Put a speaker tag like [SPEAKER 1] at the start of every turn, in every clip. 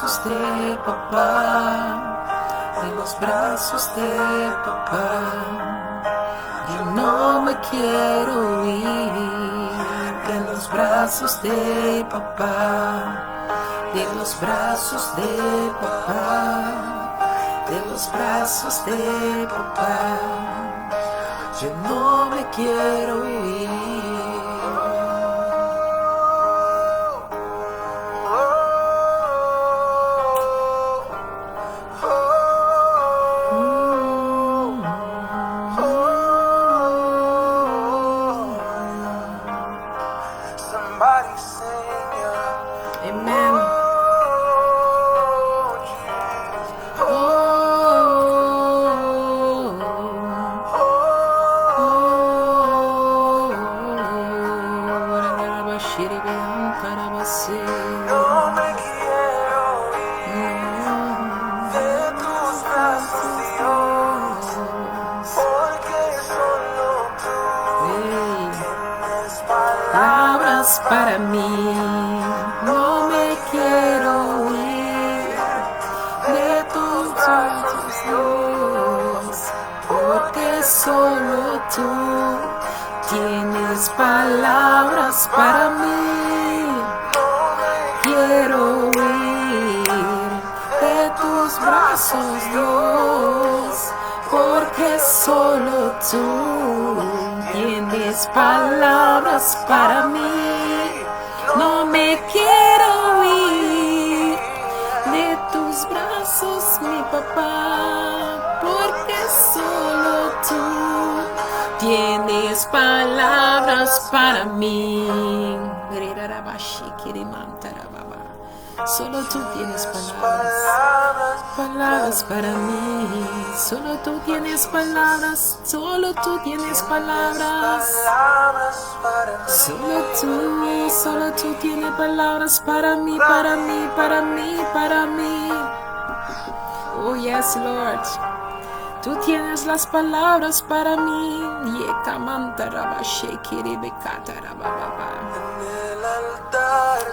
[SPEAKER 1] Palabras para mí.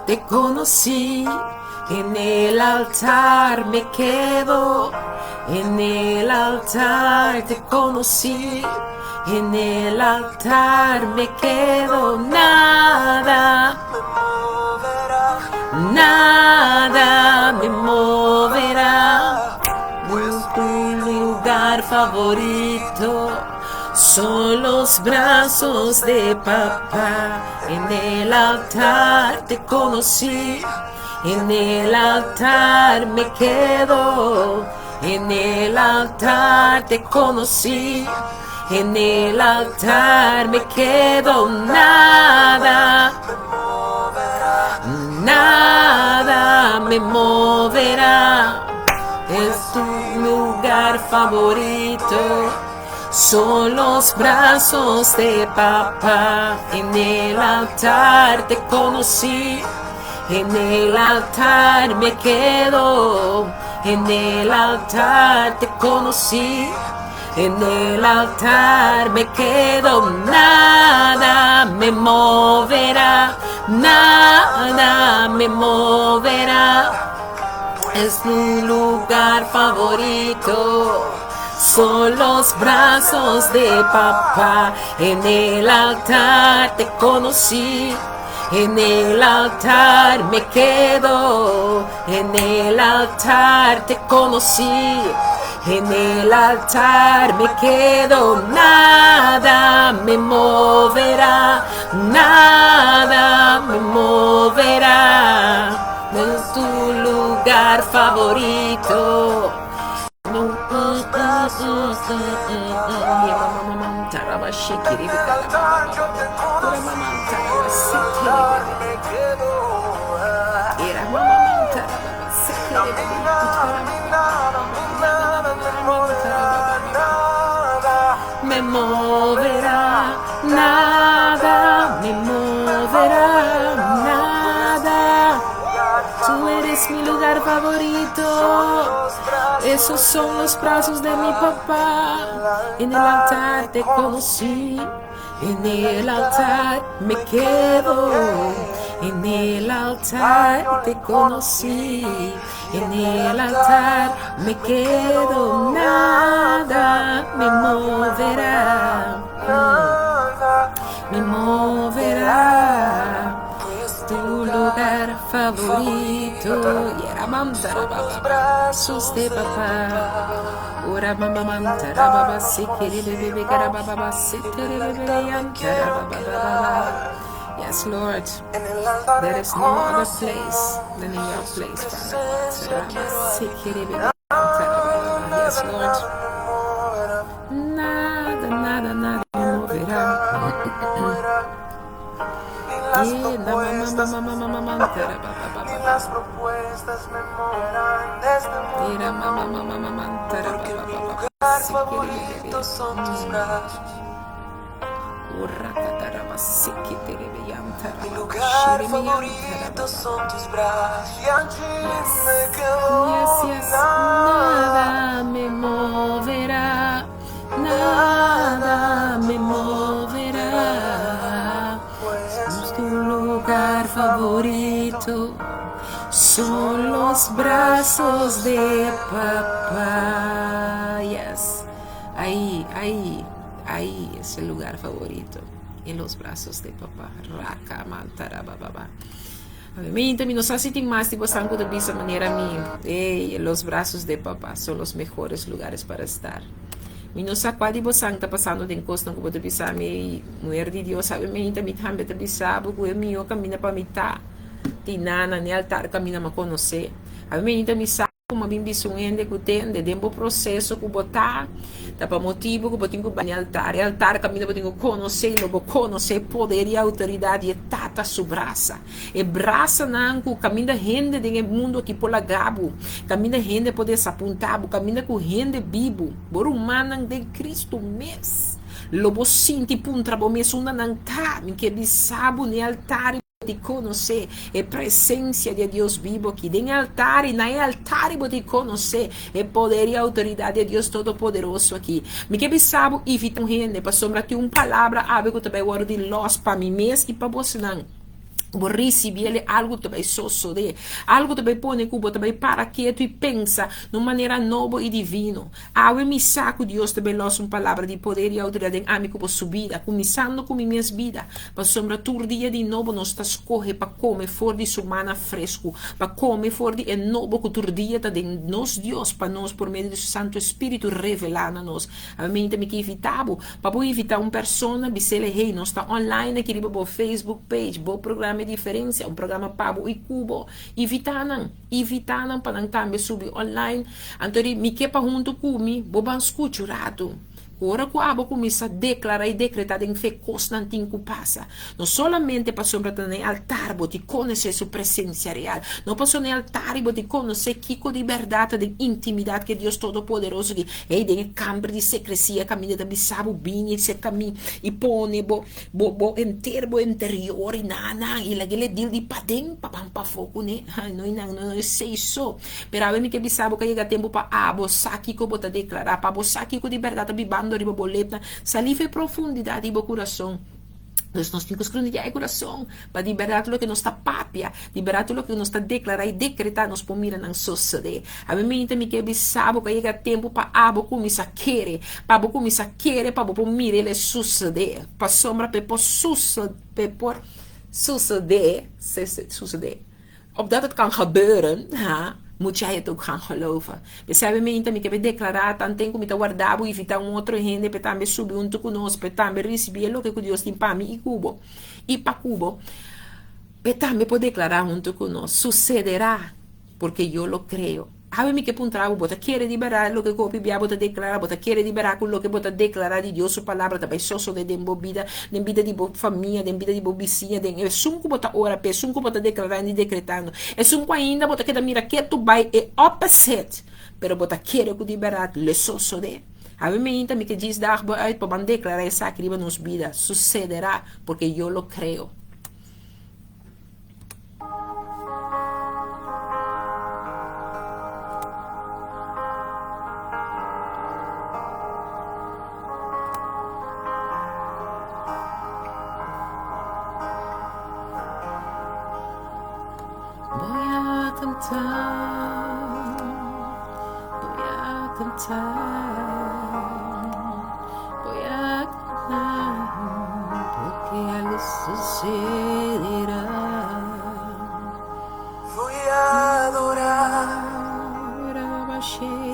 [SPEAKER 1] Te conocí, en el altar me quedo, en el altar te conocí, en el altar me quedo, nada, nada me moverá. Pues tu lugar favorito son los brazos de papá. En el altar te conocí, en el altar me quedo, en el altar te conocí, en el altar me quedo, nada, nada me moverá. Es tu lugar favorito. Son los brazos de papá. En el altar te conocí. En el altar me quedo. En el altar te conocí. En el altar me quedo. Nada me moverá. Nada me moverá. Es mi lugar favorito. Son los brazos de papá. En el altar te conocí. En el altar me quedo. En el altar te conocí. En el altar me quedo. Nada me moverá. Nada me moverá. Es tu lugar favorito. Me moverá, nada me moverá, nada. Tú eres mi lugar favorito. Esos son los brazos de mi papá. En el altar te conocí. En el altar me quedo. En el altar te conocí. En el altar me quedo. Nada me moverá. Me moverá. Tu lugar favorito. Brazos de papá. Ora mama mantara baba sikiri bebe gara baba sikiri bebe yantara baba baba. Yes, Lord. There is no other place than in your place, Father God. Yes, Lord. Nada, nada, nada me moverá.
[SPEAKER 2] Ni las
[SPEAKER 1] Eh, na ma ma
[SPEAKER 2] propuestas,
[SPEAKER 1] ma ma ma ma ma mantara baba
[SPEAKER 2] ni
[SPEAKER 1] baba.
[SPEAKER 2] las propuestas me moverán de este
[SPEAKER 1] Era
[SPEAKER 2] mundo,
[SPEAKER 1] ma ma
[SPEAKER 2] no.
[SPEAKER 1] ma ma ma mantara
[SPEAKER 2] Porque
[SPEAKER 1] baba
[SPEAKER 2] mi
[SPEAKER 1] baba.
[SPEAKER 2] lugar
[SPEAKER 1] Sikiri bebe.
[SPEAKER 2] favorito son tus brazos. Mi lugar favorito son tus brazos. Y allí me
[SPEAKER 1] Yes.
[SPEAKER 2] quedo
[SPEAKER 1] Yes, yes.
[SPEAKER 2] nada,
[SPEAKER 1] Nada me moverá. Nada me moverá.
[SPEAKER 2] Pues
[SPEAKER 1] Es tu
[SPEAKER 2] mi
[SPEAKER 1] lugar
[SPEAKER 2] lugar favorito
[SPEAKER 1] favorito. Son
[SPEAKER 2] son
[SPEAKER 1] los
[SPEAKER 2] los
[SPEAKER 1] brazos
[SPEAKER 2] brazos
[SPEAKER 1] de
[SPEAKER 2] de
[SPEAKER 1] papá. Yes. Ahí, ahí, ahí es el lugar favorito. En los brazos de papá. Raka mantara bababa. Obviamente, mi no sa si tin mas di boso ku ta bisa manera mi. Ey, los brazos de papá son los mejores lugares para estar. Mi no sa kua di boso ta pasando den kos ku bo ta bisa mi muhé di Dios sabe mi mi tambe ta bisa bo ku e mihó kaminda pa mi ta. Tinana ni altar kaminda m'a konosé. Ami mi sa kuma bin bisa un hende ku tende den bo proseso ku bo ta ta pa motibu ku bo tin ku bai altar. E altar kaminda bo tin ku konosé lo bo konosé poder i outoridat di e tata su brasa. E brasanan ku kaminda hende den e mundu aki por laga bo, kaminda hende por desapuntá bo, kaminda ku hende bibu, bo rumannan den Kristu mes. Lo bo sinti puntra bo mes unda nan ta. Mi ke bisa bo n'e altar bo tin konosé e presensia di e Dios bibu aki. Den e altar i na e altar bo tin konosé e poder i outoridat di e Dios Todopoderoso aki. Mi ke bisa bo invitá un hende pasobra tin un palabra awe ku ta bai wòrdu di lòs pa mi mes i pa bosonan. Bo risibí el e algu ta bai sosodé. Algu ta bai pone ku bo ta bai para ketu i pensa na un manera nobo i divino. Awe mi sa ku Dios ta bai lòs un palabra di poder i outoridat den ami ku bo su bida, kuminsando ku mi mes bida. Pasobra tur dia di nobo nos ta skohe pa kome for di su mana fresku, pa kome for di e nobo ku tur dia ta den nos Dios pa nos por medio di su Santu Spiritu revelá na nos. Awe mi ke invitá bo pa bo invitá un persona, bis'el, Hey, nos ta online aki riba bo Facebook page, bo programa E Diferensia, un programa pa bo i ku bo. Invitá nan, invitá nan pa nan tambe subi online. Anto di, mi ke pa huntu ku mi, bo ban skucha un ratu. Ku ora ku abo kuminsá deklará i dekretá den fe kosnan tin ku pasa. No solamente pasobra ta na e altar bo tin konosé su presensia real. No pasobra na e altar bo tin konosé kiko di bèrdat ta den intimidat ku e Dios Todopoderoso ki ei den e kamber di sekresia kaminda ta bisa bo bini i serka mi i pone bo bo bo henter bo interior i nan i laga el e dil di paden pa ban pafó kuné. No i nan no esei so. Pero awe mi ke bisa bo ku a yega tempu pa abo sa kiko bo ta deklará, pa abo sa kiko di bèrdat ta bibando riba bo lepnan. Salí for e profundidat di bo kurason. Dus nos tin ku skrundiá e kurason pa di bèrdat loke nos ta papia, di bèrdat loke nos ta deklará i dekretá nos por mira nan sosodé. Awe minta mi ke bisa bo ku a yega tempu pa abo kuminsá kere, pa bo kuminsá kere pa bo por mira el e sosodé. Pasobra pa e por sosodé, pa e por sosodé, sosodé. Opdat het kan gebeuren, ha, moet jij het ook gaan geloven. P'esei awe meinta mi ke be deklará tanten ku mi ta warda bo invitá un otro hende p'e tambe subi huntu ku nos, p'e tambe risibí e loke ku Dios tin pa mi i ku bo i pa ku bo, p'e tambe por deklará huntu ku nos, Susederá, porque yo lo creo. Awe mi ke puntra bo, bo ta kere di bèrdat loke ku hopi bia bo ta deklará? Bo ta kere di bèrdat ku loke bo ta deklará di Dios su Palabra ta bai sosodé den bo bida, den bida di bo famia, den bida di bo bisiña, den esun ku bo ta ora p'e, esun ku bo ta deklarando i dekretando, esun ku ainda bo ta keda mira ketu bai e opposite, pero bo ta kere ku di bèrdat lo e sosodé? Awe meinta mi ke djis dag bo uit pa ban deklará esaki riba nos bida, Sucederá, porque yo lo creo. Voy a cantar, voy a cantar, voy a cantar, porque algo sucederá.
[SPEAKER 2] Voy a adorar,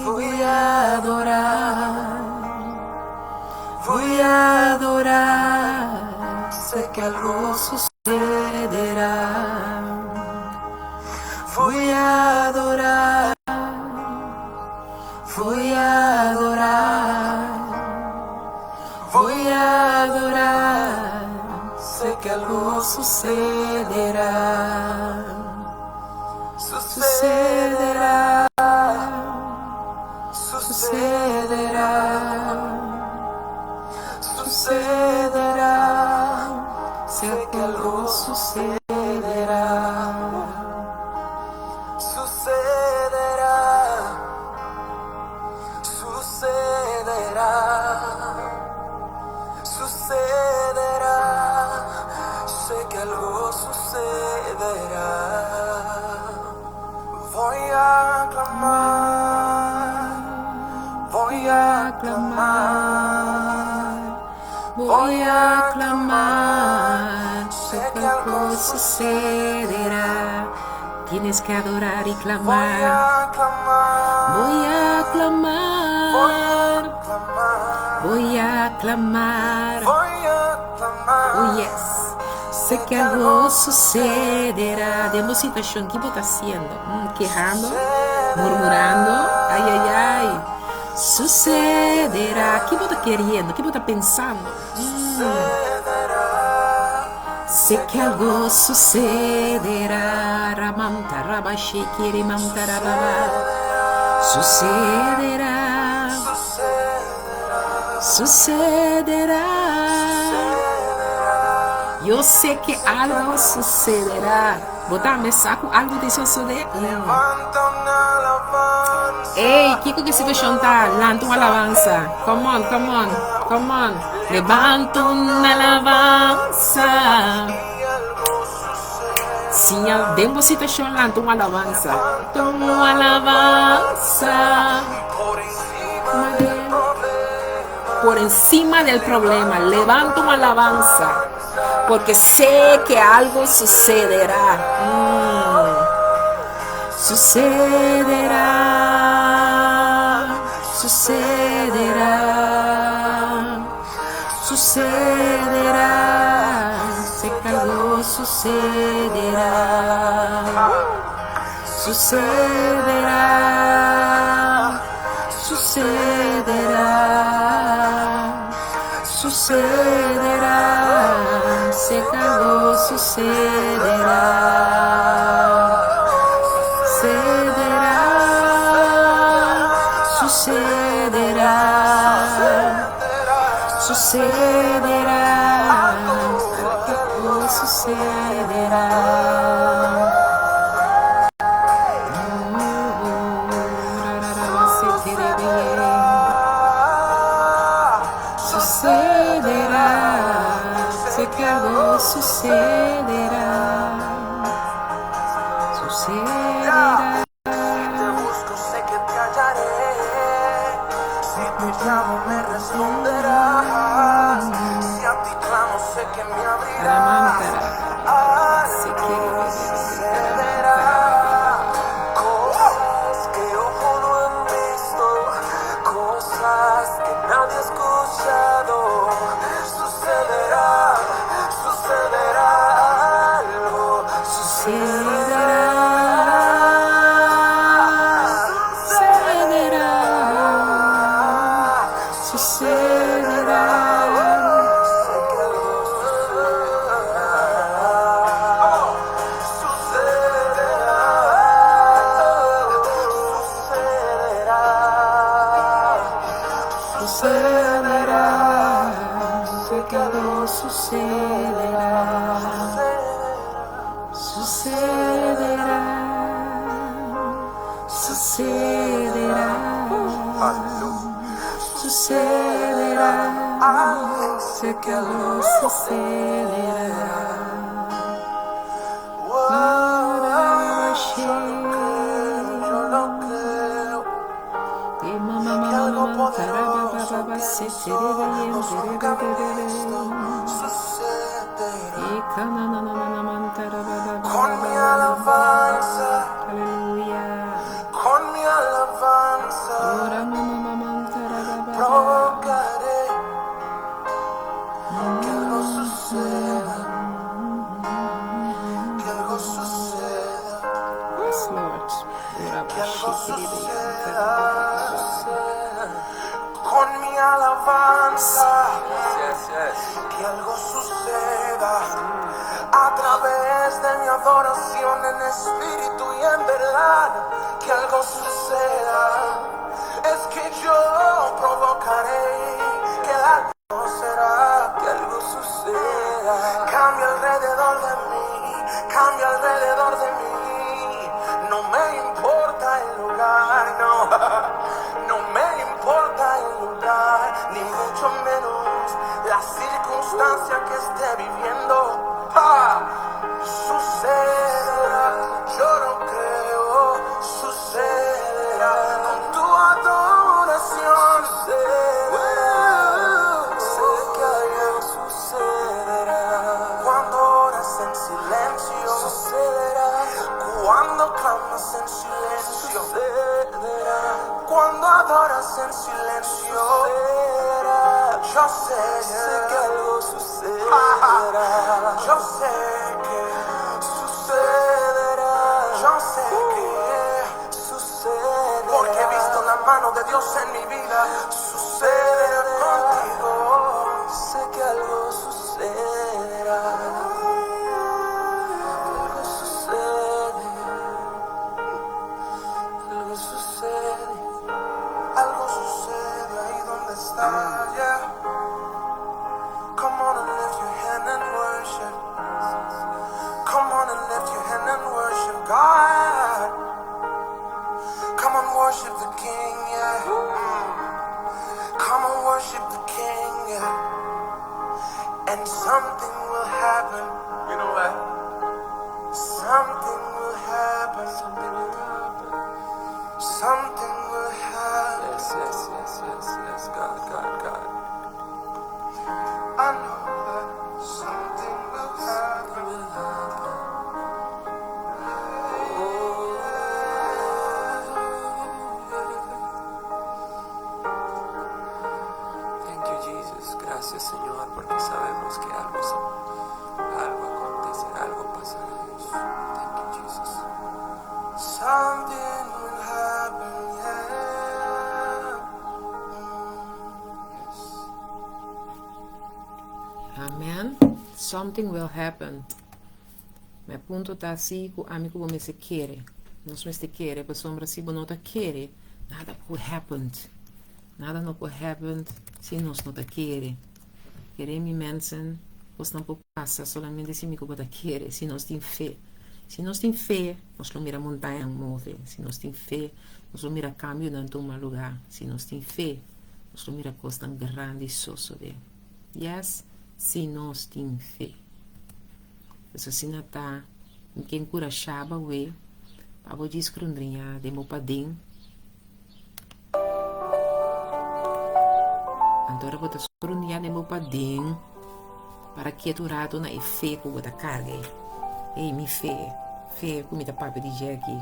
[SPEAKER 2] voy a adorar, voy a adorar. Sé que algo sucederá. Voy a adorar, voy a adorar, voy a adorar. Sé que algo sucederá. Sucederá, sucederá, sucederá. Sé que algo sucederá. Sucederá, sucederá, sucederá. Sé que algo sucederá. Voy a clamar, voy a clamar,
[SPEAKER 1] voy a clamar. Sé que algo sucederá. Tienes que adorar y
[SPEAKER 2] Voy
[SPEAKER 1] clamar.
[SPEAKER 2] a clamar,
[SPEAKER 1] Voy a
[SPEAKER 2] voy a
[SPEAKER 1] clamar.
[SPEAKER 2] clamar,
[SPEAKER 1] Voy a clamar.
[SPEAKER 2] voy a
[SPEAKER 1] Oh
[SPEAKER 2] clamar.
[SPEAKER 1] yes. Sé
[SPEAKER 2] Sé
[SPEAKER 1] que
[SPEAKER 2] que
[SPEAKER 1] algo
[SPEAKER 2] algo
[SPEAKER 1] sucederá.
[SPEAKER 2] sucederá.
[SPEAKER 1] Den bo situashon, ki bo ta hasiendo? Kehando? Murmurando? Ay, ay, ay.
[SPEAKER 2] Sucederá,
[SPEAKER 1] Sucederá. Ki bo ta keriendo? Ki bo ta pensando?
[SPEAKER 2] sucederá.
[SPEAKER 1] Sé
[SPEAKER 2] Sé
[SPEAKER 1] que
[SPEAKER 2] que
[SPEAKER 1] algo
[SPEAKER 2] algo
[SPEAKER 1] sucederá. Ramanta rabashikiri manta rababa.
[SPEAKER 2] sucederá,
[SPEAKER 1] Sucederá.
[SPEAKER 2] sucederá,
[SPEAKER 1] Sucederá.
[SPEAKER 2] sucederá.
[SPEAKER 1] Yo sé que
[SPEAKER 2] Sé que
[SPEAKER 1] algo
[SPEAKER 2] algo
[SPEAKER 1] sucederá. Bo tambe
[SPEAKER 2] sucederá.
[SPEAKER 1] sa ku algo ta sosodé?
[SPEAKER 2] Levanta una alabanza,
[SPEAKER 1] Ey, kiko ku
[SPEAKER 2] una
[SPEAKER 1] situashon ta? Lanta un
[SPEAKER 2] alabanza
[SPEAKER 1] alabansa. Come on, come on, come on.
[SPEAKER 2] Levanta
[SPEAKER 1] Levanta un
[SPEAKER 2] una alabanza
[SPEAKER 1] alabansa.
[SPEAKER 2] y algo
[SPEAKER 1] Siña,
[SPEAKER 2] sucederá.
[SPEAKER 1] den bo situashon lanta un alabansa.
[SPEAKER 2] Levanta
[SPEAKER 1] Un
[SPEAKER 2] una alabanza
[SPEAKER 1] alabansa.
[SPEAKER 2] y por encima del
[SPEAKER 1] Por
[SPEAKER 2] problema.
[SPEAKER 1] encima del problema,
[SPEAKER 2] Levanta
[SPEAKER 1] levanta
[SPEAKER 2] una
[SPEAKER 1] un alabanza.
[SPEAKER 2] alabanza
[SPEAKER 1] Porque
[SPEAKER 2] y
[SPEAKER 1] sé que
[SPEAKER 2] algo
[SPEAKER 1] algo sucederá.
[SPEAKER 2] sucederá.
[SPEAKER 1] Sucederá,
[SPEAKER 2] Sucederá,
[SPEAKER 1] sucederá,
[SPEAKER 2] sucederá,
[SPEAKER 1] sucederá. Sé
[SPEAKER 2] Sé
[SPEAKER 1] que
[SPEAKER 2] que algo
[SPEAKER 1] algo
[SPEAKER 2] sucederá.
[SPEAKER 1] sucederá.
[SPEAKER 2] Sucederá,
[SPEAKER 1] Sucederá,
[SPEAKER 2] sucederá,
[SPEAKER 1] sucederá. Sé que algo sucederá. Sucederá, sucederá, sucederá. Sé que algo sucederá.
[SPEAKER 2] Sucederá,
[SPEAKER 1] Sucederá, sé que algo sucederá. Sucederá.
[SPEAKER 2] Si te busco, sé que te hallaré. Si te llamo, me responderás. Si a ti clamo, sé que me abrirás.
[SPEAKER 1] Ramantara,
[SPEAKER 2] Algo
[SPEAKER 1] Sucederá, sucederá, sucederá, sé que algo sucederá.
[SPEAKER 2] Con mi alabanza,
[SPEAKER 1] Aleluya.
[SPEAKER 2] con mi alabanza, provocaré que algo suceda, que algo suceda,
[SPEAKER 1] Yes, Lord.
[SPEAKER 2] que algo suceda, con mi alabanza, que algo suceda a través de mi adoración en espíritu y en verdad, que algo suceda. Es que yo provocaré que algo será, que algo suceda. Cambia alrededor de mí, cambia alrededor de mí. No me importa el lugar, no. No me importa el lugar, ni mucho menos la circunstancia que esté viviendo. ¡Ja! Sucederá, yo lo creo, sucederá con tu adoración. Sucederá, sé que algo sucederá. Cuando oras en silencio, sucederá. Cuando clamas en silencio, sucederá. Cuando adoras en silencio, sucederá. Yo sé, sé que algo sucederá. Yo sé que sucederá. Yo sé que sucederá. Porque he visto la mano de Dios en mi vida. Sucederá contigo. Sé que algo sucederá. Algo sucede. Algo sucede. Algo sucede ahí donde está. Yeah. Come on and lift your hand and worship. Come on and lift your hand and worship God. Come on, worship the King, yeah. Come on, worship the King, yeah. And something will happen.
[SPEAKER 3] You know what?
[SPEAKER 2] Something will happen.
[SPEAKER 3] Something will happen.
[SPEAKER 2] Something will happen.
[SPEAKER 3] Yes, yes, yes, yes, yes. God, God, God.
[SPEAKER 2] I know that something will happen.
[SPEAKER 3] Will happen.
[SPEAKER 2] Oh.
[SPEAKER 3] Thank you, Jesus. Gracias, Señor, porque sabemos que algo, algo acontecerá, algo pasará, Dios. Thank you, Jesus.
[SPEAKER 2] Something will happen, yeah.
[SPEAKER 3] Yes.
[SPEAKER 1] Amen. Something will happen. Mi punto ta asina ku ami ku bo mester kere. Nos mester kere, pasobra si bo no ta kere, nada por happen. Nada no por happen si nos no ta kere. Kere mi mensen, kos no por pasa solamente si mi ku bo ta kere, si nos tin fe. Si nos tin fe, nos lo mira montaña move. Si nos tin fe, nos lo mira kambionan tuma lugá. Si nos tin fe, nos lo mira kosnan grandi sosodé. Yes, si nos tin fe. Pues asina ta, mi ke enkurashá bo awe pa bo djis krundriñá den bo paden. Anto ora bo ta skrundriñá den bo paden, para ketu un ratu na e fe ku bo ta karga ei. Ei, mi fe, fe ku mi ta papia di dje aki,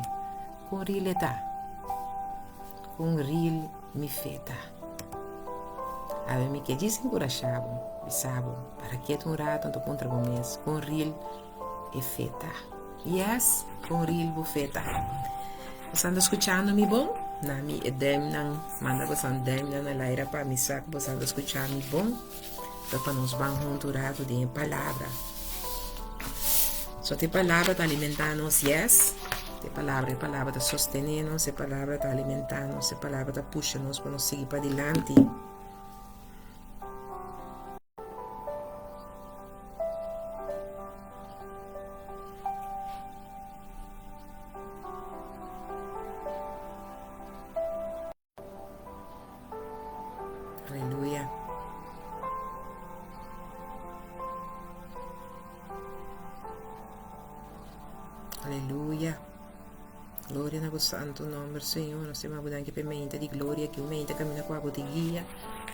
[SPEAKER 1] kon ril e ta? Kon ril mi fe ta? Awe mi ke djis enkurashá bo, bisa bo, para ketu un ratu anto puntra bo mes, kon ril e fe ta? Yes, kon ril bo fe ta? Boso anda skuchando mi bon? Na mi e duimnan, manda boso duimnan na laira pa mi sa ku boso anda skucha mi bon. Ta pa nos ban huntu un ratu den e palabra. So te palabra ta alimentá nos, yes. Te palabra, e palabra ta sostené nos, e palabra ta alimentá nos, e palabra ta pusha nos pa nos sigui padilanti. Aleluya. Gloria na bo santo nomber, Señor. Nos te mabo danki p'e mente di gloria ki un mente camina cu abo te guia.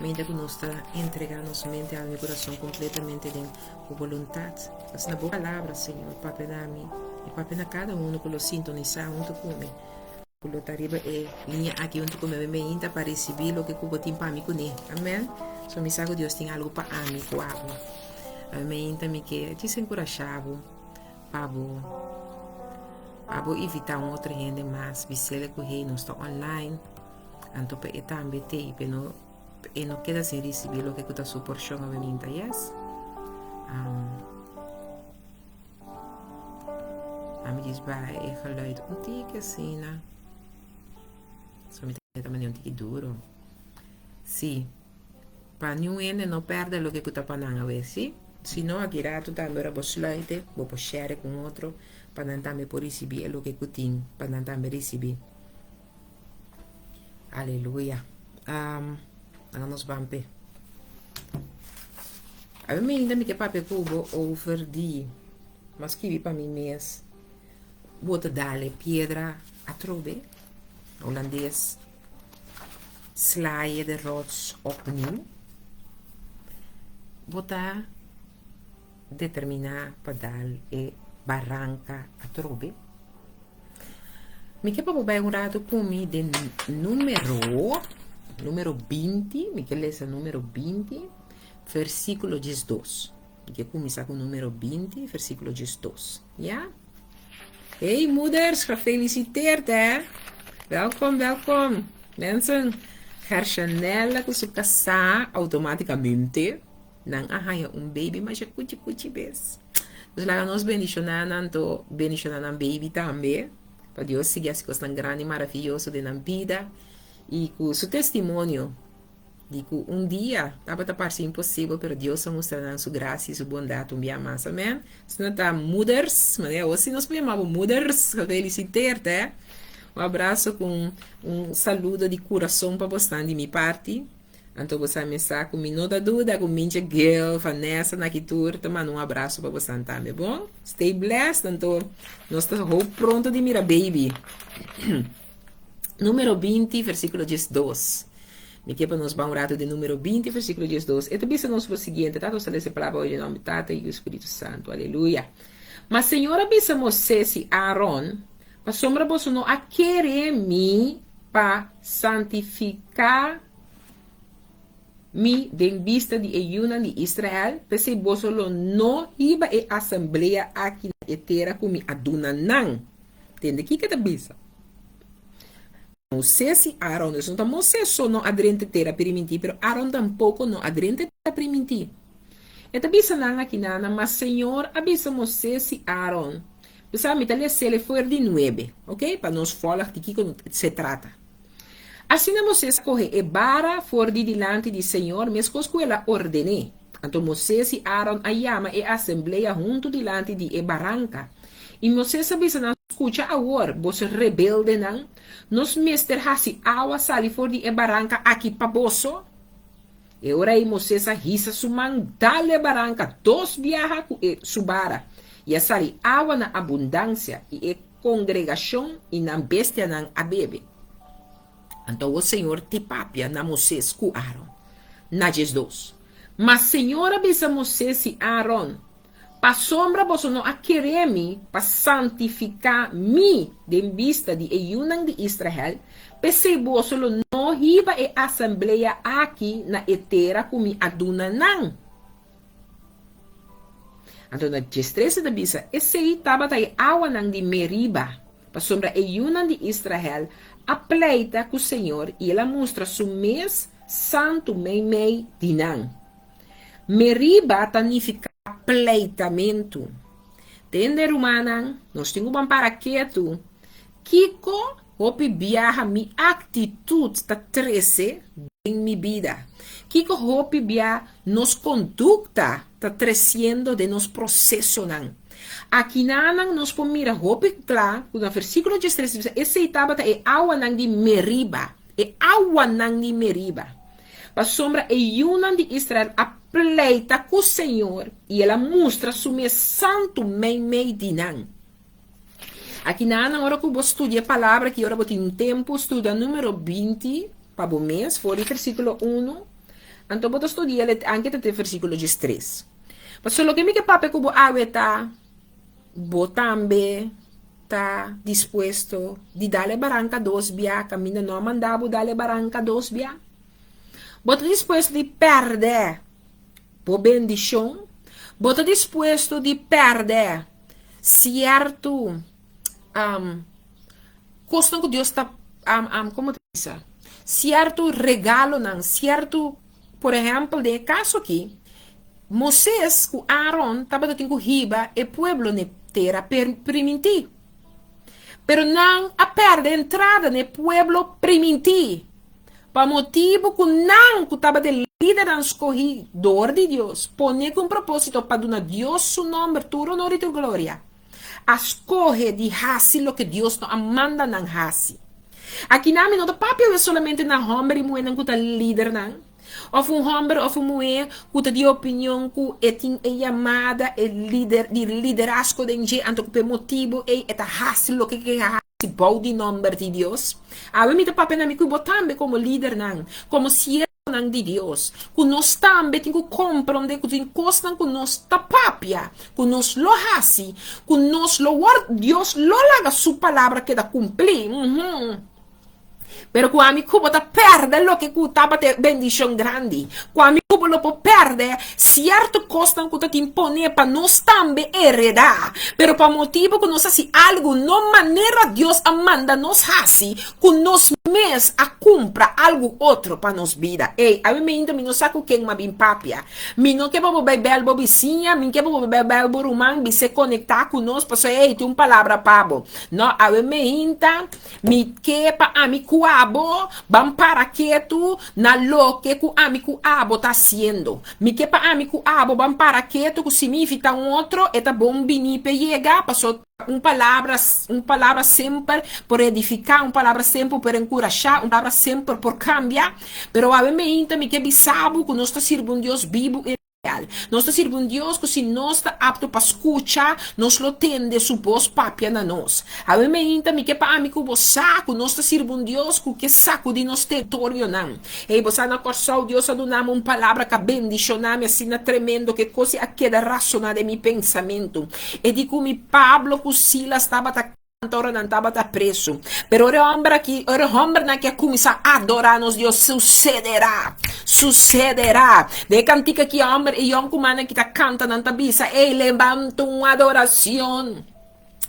[SPEAKER 1] Mente cu nos ta entrega nos mente, alma y corazon completamente den bo voluntad. Asina bo palabra, Señor, papia na mi y papia na cada uno cu lo sintonisa hunto cu mi. Cu lo ta riba e liña aki hunto cu mi awe meinta pa ricibi loke cu bo tin pa mi cune. Amen. So mi sa cu Dios tin algo pa ami cu abo. Awe meinta mi ke djis encurasha bo pa bo pa bo invita un otro hende mas bisele cu hey nos ta online anto pa e tambe tey pa e no pa e no keda sin ricibi loke cu ta su porcion awe meinta yes. Um, Ami djis baha e geluid un tiki asina. So mi ta manda un tiki duro. Sí. Pa niun hende no perde loke ku ta pa nan awe, sí. Si no, aki rato tambe ora bo sluite, bo por share ku un otro pa nan tambe por risibí e loke ku tin, pa nan tambe risibí. Aleluya. Um, laga nos ban p'e. Awe mainta mi ke papia ku bo over di, m'a skibi pa mi mes, bo ta dal e piedra atrobe, Holandes, sla je de rots opnieuw. Bo ta determiná pa dal e baranka atrobe. Mi ke pa bo bai un ratu ku mi den Número, número binti, mi ke lesa Número binti, versíkulo diesdos. Mi ke kuminsá ku Número binti, versíkulo diesdos. Ya? Hey moeders, gefeliciteerd hè! Welkom, welkom! Mensen, Gershanella ku su kasá automáticamente nan a haña un baby masha kuchi kuchi bes. Dus laga nos bendishoná nan to bendishoná nan baby tambe, pa Dios sigui hasi kosnan grandi i maravioso den nan bida i ku su testimonio di ku un dia tabata parse imposibel pero Dios a mustra nan su grasia i su bondat un bia mas. Amen. Asina ta moeders, manera awor si nos por yama bo moeders, gefeliciteerd hè. Un abraso ku un saludo di kurason pa bosnan di mi parti. Anto bo sa mi sa ku mi no ta duda ku Mintje Gil, Vanessa na ki tur ta manda un abraso pa bosan tambe bon. Stay blessed anto nos ta hoop pronto di mira baby. Numero binti versikulo diesdos. Mi ke pa nos ban un rato den numero binti versikulo diesdos. E ta bisa nos lo siguiente, Tata nos ta lesa e palabra hoy den nomber di Tata, Yu, Spiritu Santu. Aleluya. Ma Señor a bisa Moses i Aaron, Pasobra boso no a kere mi pa santifiká mi den bista di e yunan di Israel, p'esei boso lo no hiba e asamblea aki na e tera ku mi a duna nan. Tende kiko e ta bisa. Moises i Aaron, dus no ta Moises so no a drenta e tera primintí, pero Aaron tampoko no a drenta e tera primintí. E ta bisa nan akinanan, Ma Señor a bisa Moises i Aaron, Bo sa, mi ta les'el e for di nuebe, ok, pa nos vòlg di kiko se trata. Asina Moises a kohe e bara for di dilanti di señor meskos ku el a orden'é. Anto Moises i Aaron a yama e asamblea huntu dilanti di e baranka. I Moises a bisa nan, Skucha awor, boso rebeldenan, nos mester hasi awa sali for di e baranka aki pa boso? E ora ei Moises a hisa su man dal e baranka dos biaha ku e su bara, i a sali awa na abundansia, i e kongregashon i nan bestianan a bebe. Anto awor señor ti papia na Moises ku Aaron, na diesdos. Ma señor a bisa Moises i Aaron, Pasobra boso no a kere mi pa santifiká mi den bista di e yunan di Israel, p'esei boso lo no hiba e asamblea aki na e tera ku mi a duna nan. Anto na diestres e ta bisa, Esei tabata e awanan di Meriba, pasobra e yunan di Israel a pleita ku señor i el a mustra su mes santu meimei di nan. Meriba ta nifiká pleitamentu. Tende, rumannan, nos tin ku ban para ketu. Kiko hopi biaha mi aktitut ta trese den mi bida? Kiko hopi bia nos kondukta ta tresiendo den nos prosesonan? Akinanan nos por mira hopi kla ku na versíkulo diestres ta bisa, Esei tabata e awanan di Meriba, e awanan di Meriba. Pasobra e yunan di Israel a pleita ku señor, i el a mustra su mes santu meimei di nan. Akinan ora ku bo studia e palabra aki ora bo tin un tempu, studia Numero 20 pa bo mes for di versíkulo 1, anto bo ta studia el anke ta te versíkulo 13. Pasobra loke mi ke papia ku bo awe ta, bo tambe ta dispuesto di dal e baranka dos bia kaminda no a manda bo dal e baranka dos bia? Bo ta dispuesto di pèrdè bo bendishon? Bo ta dispuesto di pèrdè sierto kosnan ku Dios ta, komo ta bisa, sierto regalonan, sierto, por ehèmpel den e kaso aki, Moises ku Aaron tabata tin ku hiba e pueblo n'e tera primintí. Pero nan a pèrdè entrada n'e pueblo primintí pa motibu ku nan ku tabata e lidernan skohí dor di Dios, poné ku un propósito pa duna Dios su nòmber tur onor i tur gloria, a skohe di hasi loke Dios no a manda nan hasi. Akinan mi no ta papia awe solamente na hòmber i muhénan ku ta lidernan, òf un hòmber òf un muhé ku ta di opinion ku e tin e yamada, e lider, di liderazgo den dje, anto ku pa e motibu ei e ta hasi loke ke hasi bou di nòmber di Dios. Awe mi ta papia na mi ku bo tambe komo lidernan, komo siervonan di Dios, ku nos tambe tin ku komprondé ku tin kosnan ku nos ta papia, ku nos lo hasi, ku nos lo wòrdu, Dios lo laga su palabra keda kumplí. Pero ku ami ku bo ta pèrdè loke ku tabata e bendishon grandi. Ku ami ku bo lo por pèrdè sierto kosnan ku ta tin poné pa nos tambe heredá. Pero pa motibu ku nos hasi algu no manera Dios a manda nos hasi, ku nos mes a kumpra algu otro pa nos bida. Ey, awe meinta mi no sa ku ken m'a bin papia. Mi no ke pa bo bai bèl bo bisiña, mi ke pa bo bai bèl bo ruman, bis'é konektá ku nos pasobra ey, tin un palabra pa bo. No, awe meinta. Mi ke pa ami ku abo ban para ketu na loke ku ami ku abo ta hasiendo. Mi ke pa ami ku abo ban para ketu ku si mi invita un otro e ta bon bini p'e yega paso un palabra un palabra semper por edifica, un palabra semper por enkurashá, un palabra semper por kambia. Pero awe meinta mi ke bisa bo ku nos ta sirbi un Dios bibu i real. Nos ta sirbi un Dios ku si nos ta apto pa skucha, nos lo tende su bos papia na nos. Awe meinta mi ke pa ami ku bo sa ku nos ta sirbi un Dios ku ke sakudí nos teritorionan. Hey, bo sa na Kòrsou Dios a duna mi un palabra ku a bendishoná mi asina tremendo ku e kos ei a keda rasoná den mi pensamentu. E di ku mi Pablo ku Silas tabata. Anta ora nan tabata presu. Pero ora e homber aki, ora e hombernan aki a kuminsá adorá nos Dios, susederá, susederá. Den e kantika aki e homber, e yònkumannan ki ta kanta nan ta bisa, Ey, lebanta un adoracion,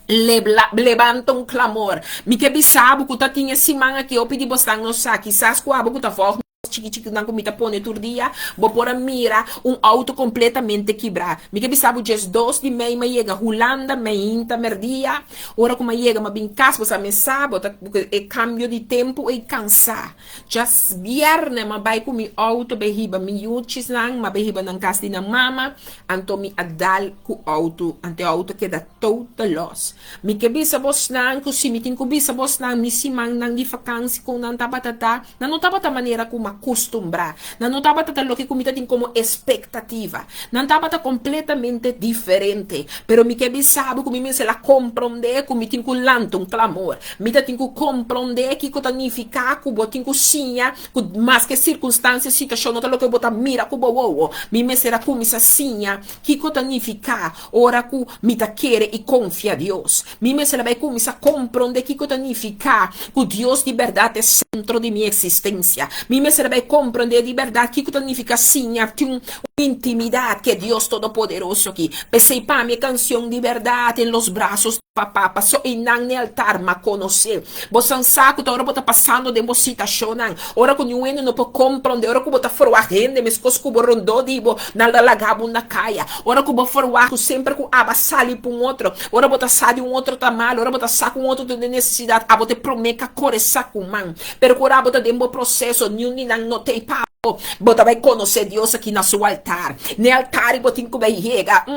[SPEAKER 1] lebla, lebanta un clamor. Mi ke bisa bo ku ta tin e siman aki hopi di bosnan no sa, kisas ku abo ku ta vòlg Chiki chikinan ku mi ta pone tur dia, bo por a mira un outo kompletamente kibrá. Mi ke bisa bo 12 di mei m'a yega Hulanda, meinta merdia. Ora ku m'a yega m'a bin kas, bo sa mi sa, bo ta e kambio di tempu ei kansá. Djasbièrnè m'a bai ku mi outo bai hiba mi yuchisnan, m'a bai hiba nan kas di nan mama, anto mi a dal ku outo, anto e outo keda total los. Mi ke bisa bosnan ku si mi tin ku bisa bosnan mi simannan di fakansi kon nan tabata ta. Nan no tabata manera ku m'a kustumbrá. Nan no tabata ta loke ku mi ta tin komo espektativa. Nan tabata kompletamente diferente. Pero mi ke bisa bo ku mi mester a komprondé ku mi tin ku lanta un klamor. Mi ta tin ku komprondé kiko ta nifiká ku bo tin ku siña ku maske sirkunstansia, situashon no ta loke bo ta mira ku bo wowo. Mi mester a kuminsá siña kiko ta nifiká ora ku mi ta kere i konfia Dios. Mi mester a bai kuminsá komprondé kiko ta nifiká ku Dios di bèrdat e sentro di mi eksistensia. Mi mester a bai komprondé di bèrdat kiko ta nifiká siña tin un intimidat ku e Dios Todopoderoso aki. P'esei pa mi e kansion di bèrdat En los brazos di Papá, pasó einan n'e altar m'a konosé. Bo san sa ku ta ora bo ta pasando den bo situashonnan, ora ku niun hende no por komprondé, ora ku bo ta ferwagt hende meskos ku bo rondó di bo nan ta laga bo na kaya, ora ku bo ferwagt ku semper ku aba sali pa un otro, ora bo ta sa di un otro ta malu, ora bo ta sa ku un otro ta den nesesidat, abo ta e promé ka kore sa ku man. Pero ku ora abo ta den bo proseso, niun di nan no ta ei pa bo. Bo ta bai konosé Dios aki na su altar. N'e altar ei bo tin ku bai yega.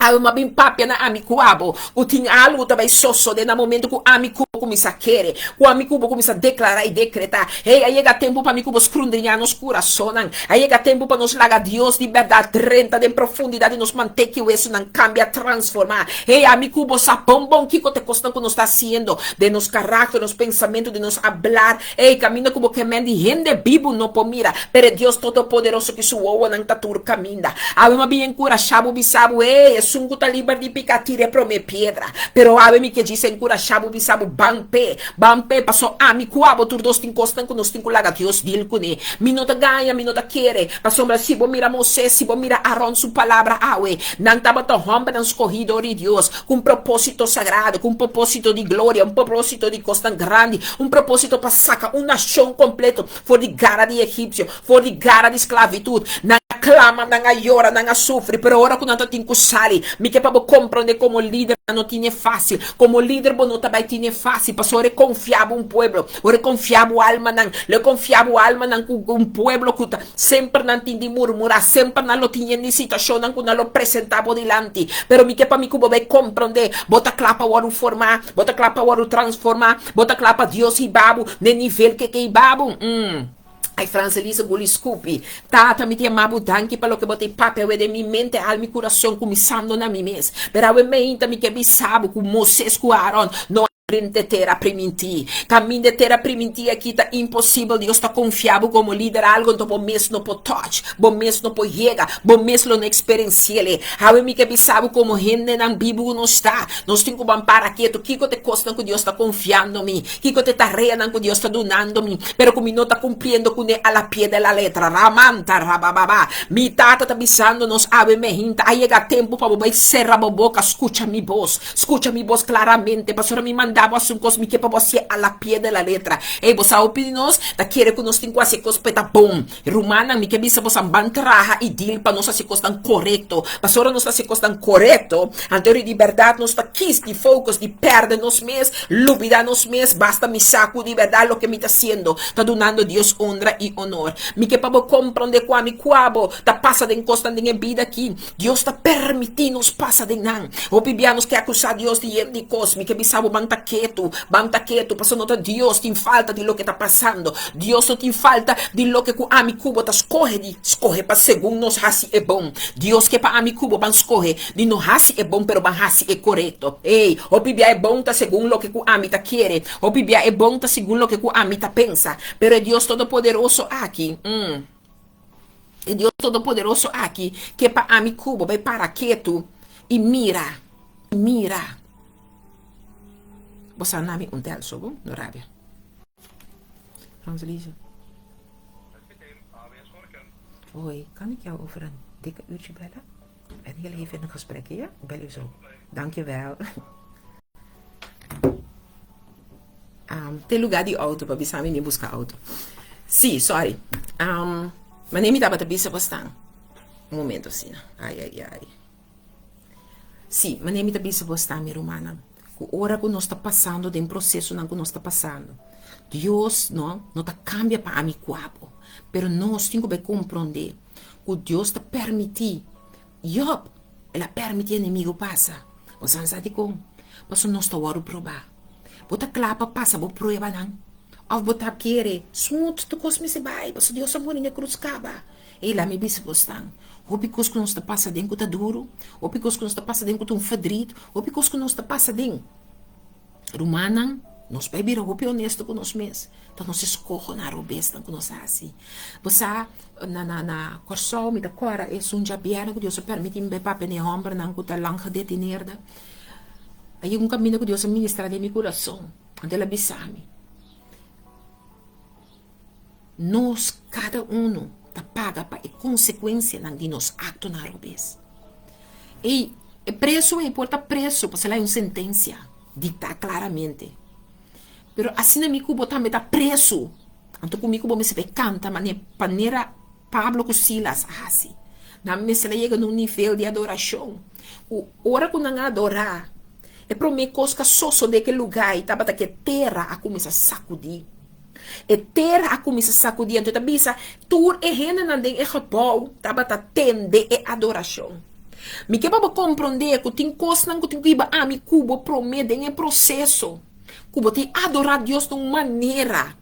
[SPEAKER 1] Awe m'a bin papia na ami ku abo ku tin algu ta bai sosode na momento ku ami ku bo kuminsá kere, ku ami ku bo kuminsá deklará i dekretá. Hey, a yega tempu pa mi ku bo skrundriñá nos kurasonnan. A yega tempu pa nos laga Dios di bèrdat drenta den profundidat di nos manteki wesunan kambia, transformá. Hey, ami ku bo sa bon bon kiko ta e kosnan ku nos ta hasiendo den nos karakter, nos pensamentu, den nos ablar. Hey, kaminda ku bo kemen di hende bibu no por mira, pero e Dios Todopoderoso ki su wowonan ta tur kaminda. Awe mi a bin enkurashá bo bisa bo, Ey, esun ku ta liber di piká, tira e promé piedra. Pero awe mi ke djis enkurashá bo bisa bo, Ban p'e, ban p'e, pasobra ami ku abo tur dos tin kosnan ku nos tin ku laga Dios dil kuné. Mi no ta gaña, mi no ta kere, pasobra si bo mira Moisés, si bo mira Aron su palabra awe, nan tabata hòmbernan skohí dor di Dios, ku un propósito sagrado, ku un propósito di gloria, un propósito di kosnan grandi, un propósito pa saka un nashon kompleto for di gara di egipsio, for di gara di sklavitut. Nan a klama, nan a yora, nan a sufri, pero ora ku nan ta tin ku sali, mi ke pa bo komprondé komo lider nan no tine fásil. Komo lider bo no ta bai tine fásil, pasobra ora e konfia bo un pueblo, ora e konfia bo almanan, lo e konfia bo almanan ku un pueblo ku ta semper nan tin di murmurá, semper nan lo tin yen di situashonnan ku nan lo presentá bo dilanti. Pero mi ke pa mi ku bo bai komprondé, bo ta kla pa wòrdu formá, bo ta kla pa wòrdu transformá, bo ta kla pa Dios hiba bo n'e nivel ke ke hiba bo. Mm. Ay Frans Elisa guli skupi. Tata mi ta yama bo danki pa loke bo ta papia awe den mi mente, alma i kurason kuminsando na mi mes. Pero awe meinta mi ke bisa bo ku Moses ku Aaron no a drenta e tera primintí. Kaminda e tera primintí aki ta imposibel. Dios ta konfia bo komo lider algo anto bo mes no por touch, bo mes no por yega, bo mes lo no eksperensi'el. Awe mi ke bisa bo komo hendenan bibu ku nos ta, nos tin ku ban para ketu. Kiko ta e kosnan ku Dios ta konfiando mi? Kiko ta e tareanan ku Dios ta dunando mi, pero ku mi no ta kumpliendo kuné a la pie de la letra? Ramanta rabababa. Mi Tata ta bisando nos awe mehinta, a yega tempu pa bo bai sera bo boka, skucha mi bos. Skucha mi bos klaramente, pasobra mi manda bo hasi un kos, mi ke pa bo hasié a la pie de la letra. Ey, bo sa hopi di nos ta kere ku nos tin ku hasi e kos pa e ta bon. Rumannan, mi ke bisa boso ban traha i deal pa nos hasi kosnan korekto. Pasobra nos ta hasi kosnan korekto, anto di bèrdat nos ta kis di focus di pèrdè nos mes, lubidá nos mes, basta mi sa ku di bèrdat loke mi ta hasiendo ta dunando Dios honra i honor. Mi ke pa bo komprondé ku ami ku abo ta pasa den kosnan den e bida aki. Dios ta permití nos pasa den nan. Hopi bia nos ke akusá Dios di yen di kos. Mi ke bisa bo ban ta ketu, ban ta ketu, pasobra no ta Dios tin falta di loke ta pasando. Dios no tin falta di loke ku ami ku bo ta skohe di skohe pa segun nos hasi e bon. Dios ke pa ami ku bo ban skohe di no hasi e bon pero ban hasi e korekto. Ey, hopi bia e bon ta segun loke ku ami ta kere, hopi bia e bon ta segun loke ku ami ta pensa. Pero e Dios Todopoderoso aki, mm. E Dios Todopoderoso aki ke pa ami ku bo bai para ketu i mira, i mira. Bo sa na mi un tel so bo, no rabia. Frans Elise. Hoi, kan ik jou over een dikke uurtje bellen? Ik ben heel even in een gesprek, ja? Ik bel u zo. Dank je wel. Um, te lugar di auto, pa bisa mi mi busca auto. Sí, sorry. Um, mane mi tabata bisa bosnan. Un momento asina. Ai, ai, ai. Sí, mane mi ta bisa bosnan, mi rumannan, ku ora ku nos ta pasando den prosesonan ku nos ta pasando, Dios no, no ta kambia pa ami ku abo, pero nos tin ku bai komprondé ku Dios ta permití Job, el a permití enemigo pasa. Bo sa sa dikon? Pasobra nos ta wòrdu probá. Bo ta kla pa pasa bo pruebanan? Òf bo ta kere, Smooth tur kos mester bai, pasobra Dios a muri na e krus kaba. Ei, laat mi bisa bosnan, hopi kos ku nos ta pasa den ku ta duru, hopi kos ku nos ta pasa den ku ta un ferdriet, hopi kos ku nos ta pasa den. Rumannan, nos bai bira hopi honesto ku nos mes, ta nos eskohonan robesnan ku nos hasi. Bo sa, na na na Kòrsou mi ta kòrda esun djabièrnè ku Dios a permití mi bai papia na e hòmbernan ku ta lang gedetineerde. A yega un kaminda ku Dios a ministrá den mi kurason, anto el a bisa mi, Nos kada unu ta paga pa e konsekuensianan di nos aktonan robes. Ei, e preso ei por ta preso pasobra el a un sentensia diktá klaramente. Pero asina mi ku bo tambe ta preso, anto ku mi ku bo mester bai kanta mane panera Pablo ku Silas a hasi. Nan mester a yega na un nivel di adorashon ku ora ku nan a adorá, e promé kos ku a sosodé ku e lugá ei tabata ku e tera a kuminsá sakudí. E tera a kuminsá sakudí, anto e ta bisa, tur e hendenan den e gebou tabata tende e adorashon. Mi ke pa bo komprondé ku tin kosnan ku tin ku hiba ami ku bo promé den e proseso ku bo tin adorá Dios na un manera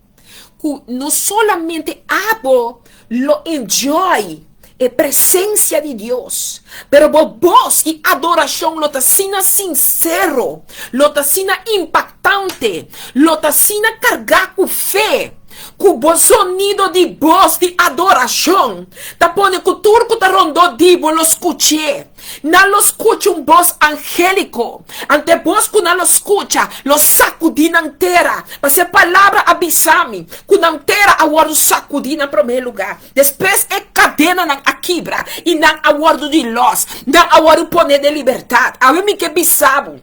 [SPEAKER 1] ku no solamente abo lo enjoy e presensia di Dios, pero bo bos i adorashon lo ta asina sinsero, lo ta asina impaktante, lo ta asina kargá ku fe, ku bo zonido di bos di adorashon ta pone ku tur ku ta rondó di bo lo skuch'é. Nan lo skucha un bos angéliko. Anto e bos ku nan lo skucha lo sakudí nan tera, pasobra e palabra a bisa mi ku nan tera a wòrdu sakudí na promé lugá. Despues e kadenanan a kibra i nan a wòrdu di lòs, nan a wòrdu poné den libertat. Awe mi ke bisa bo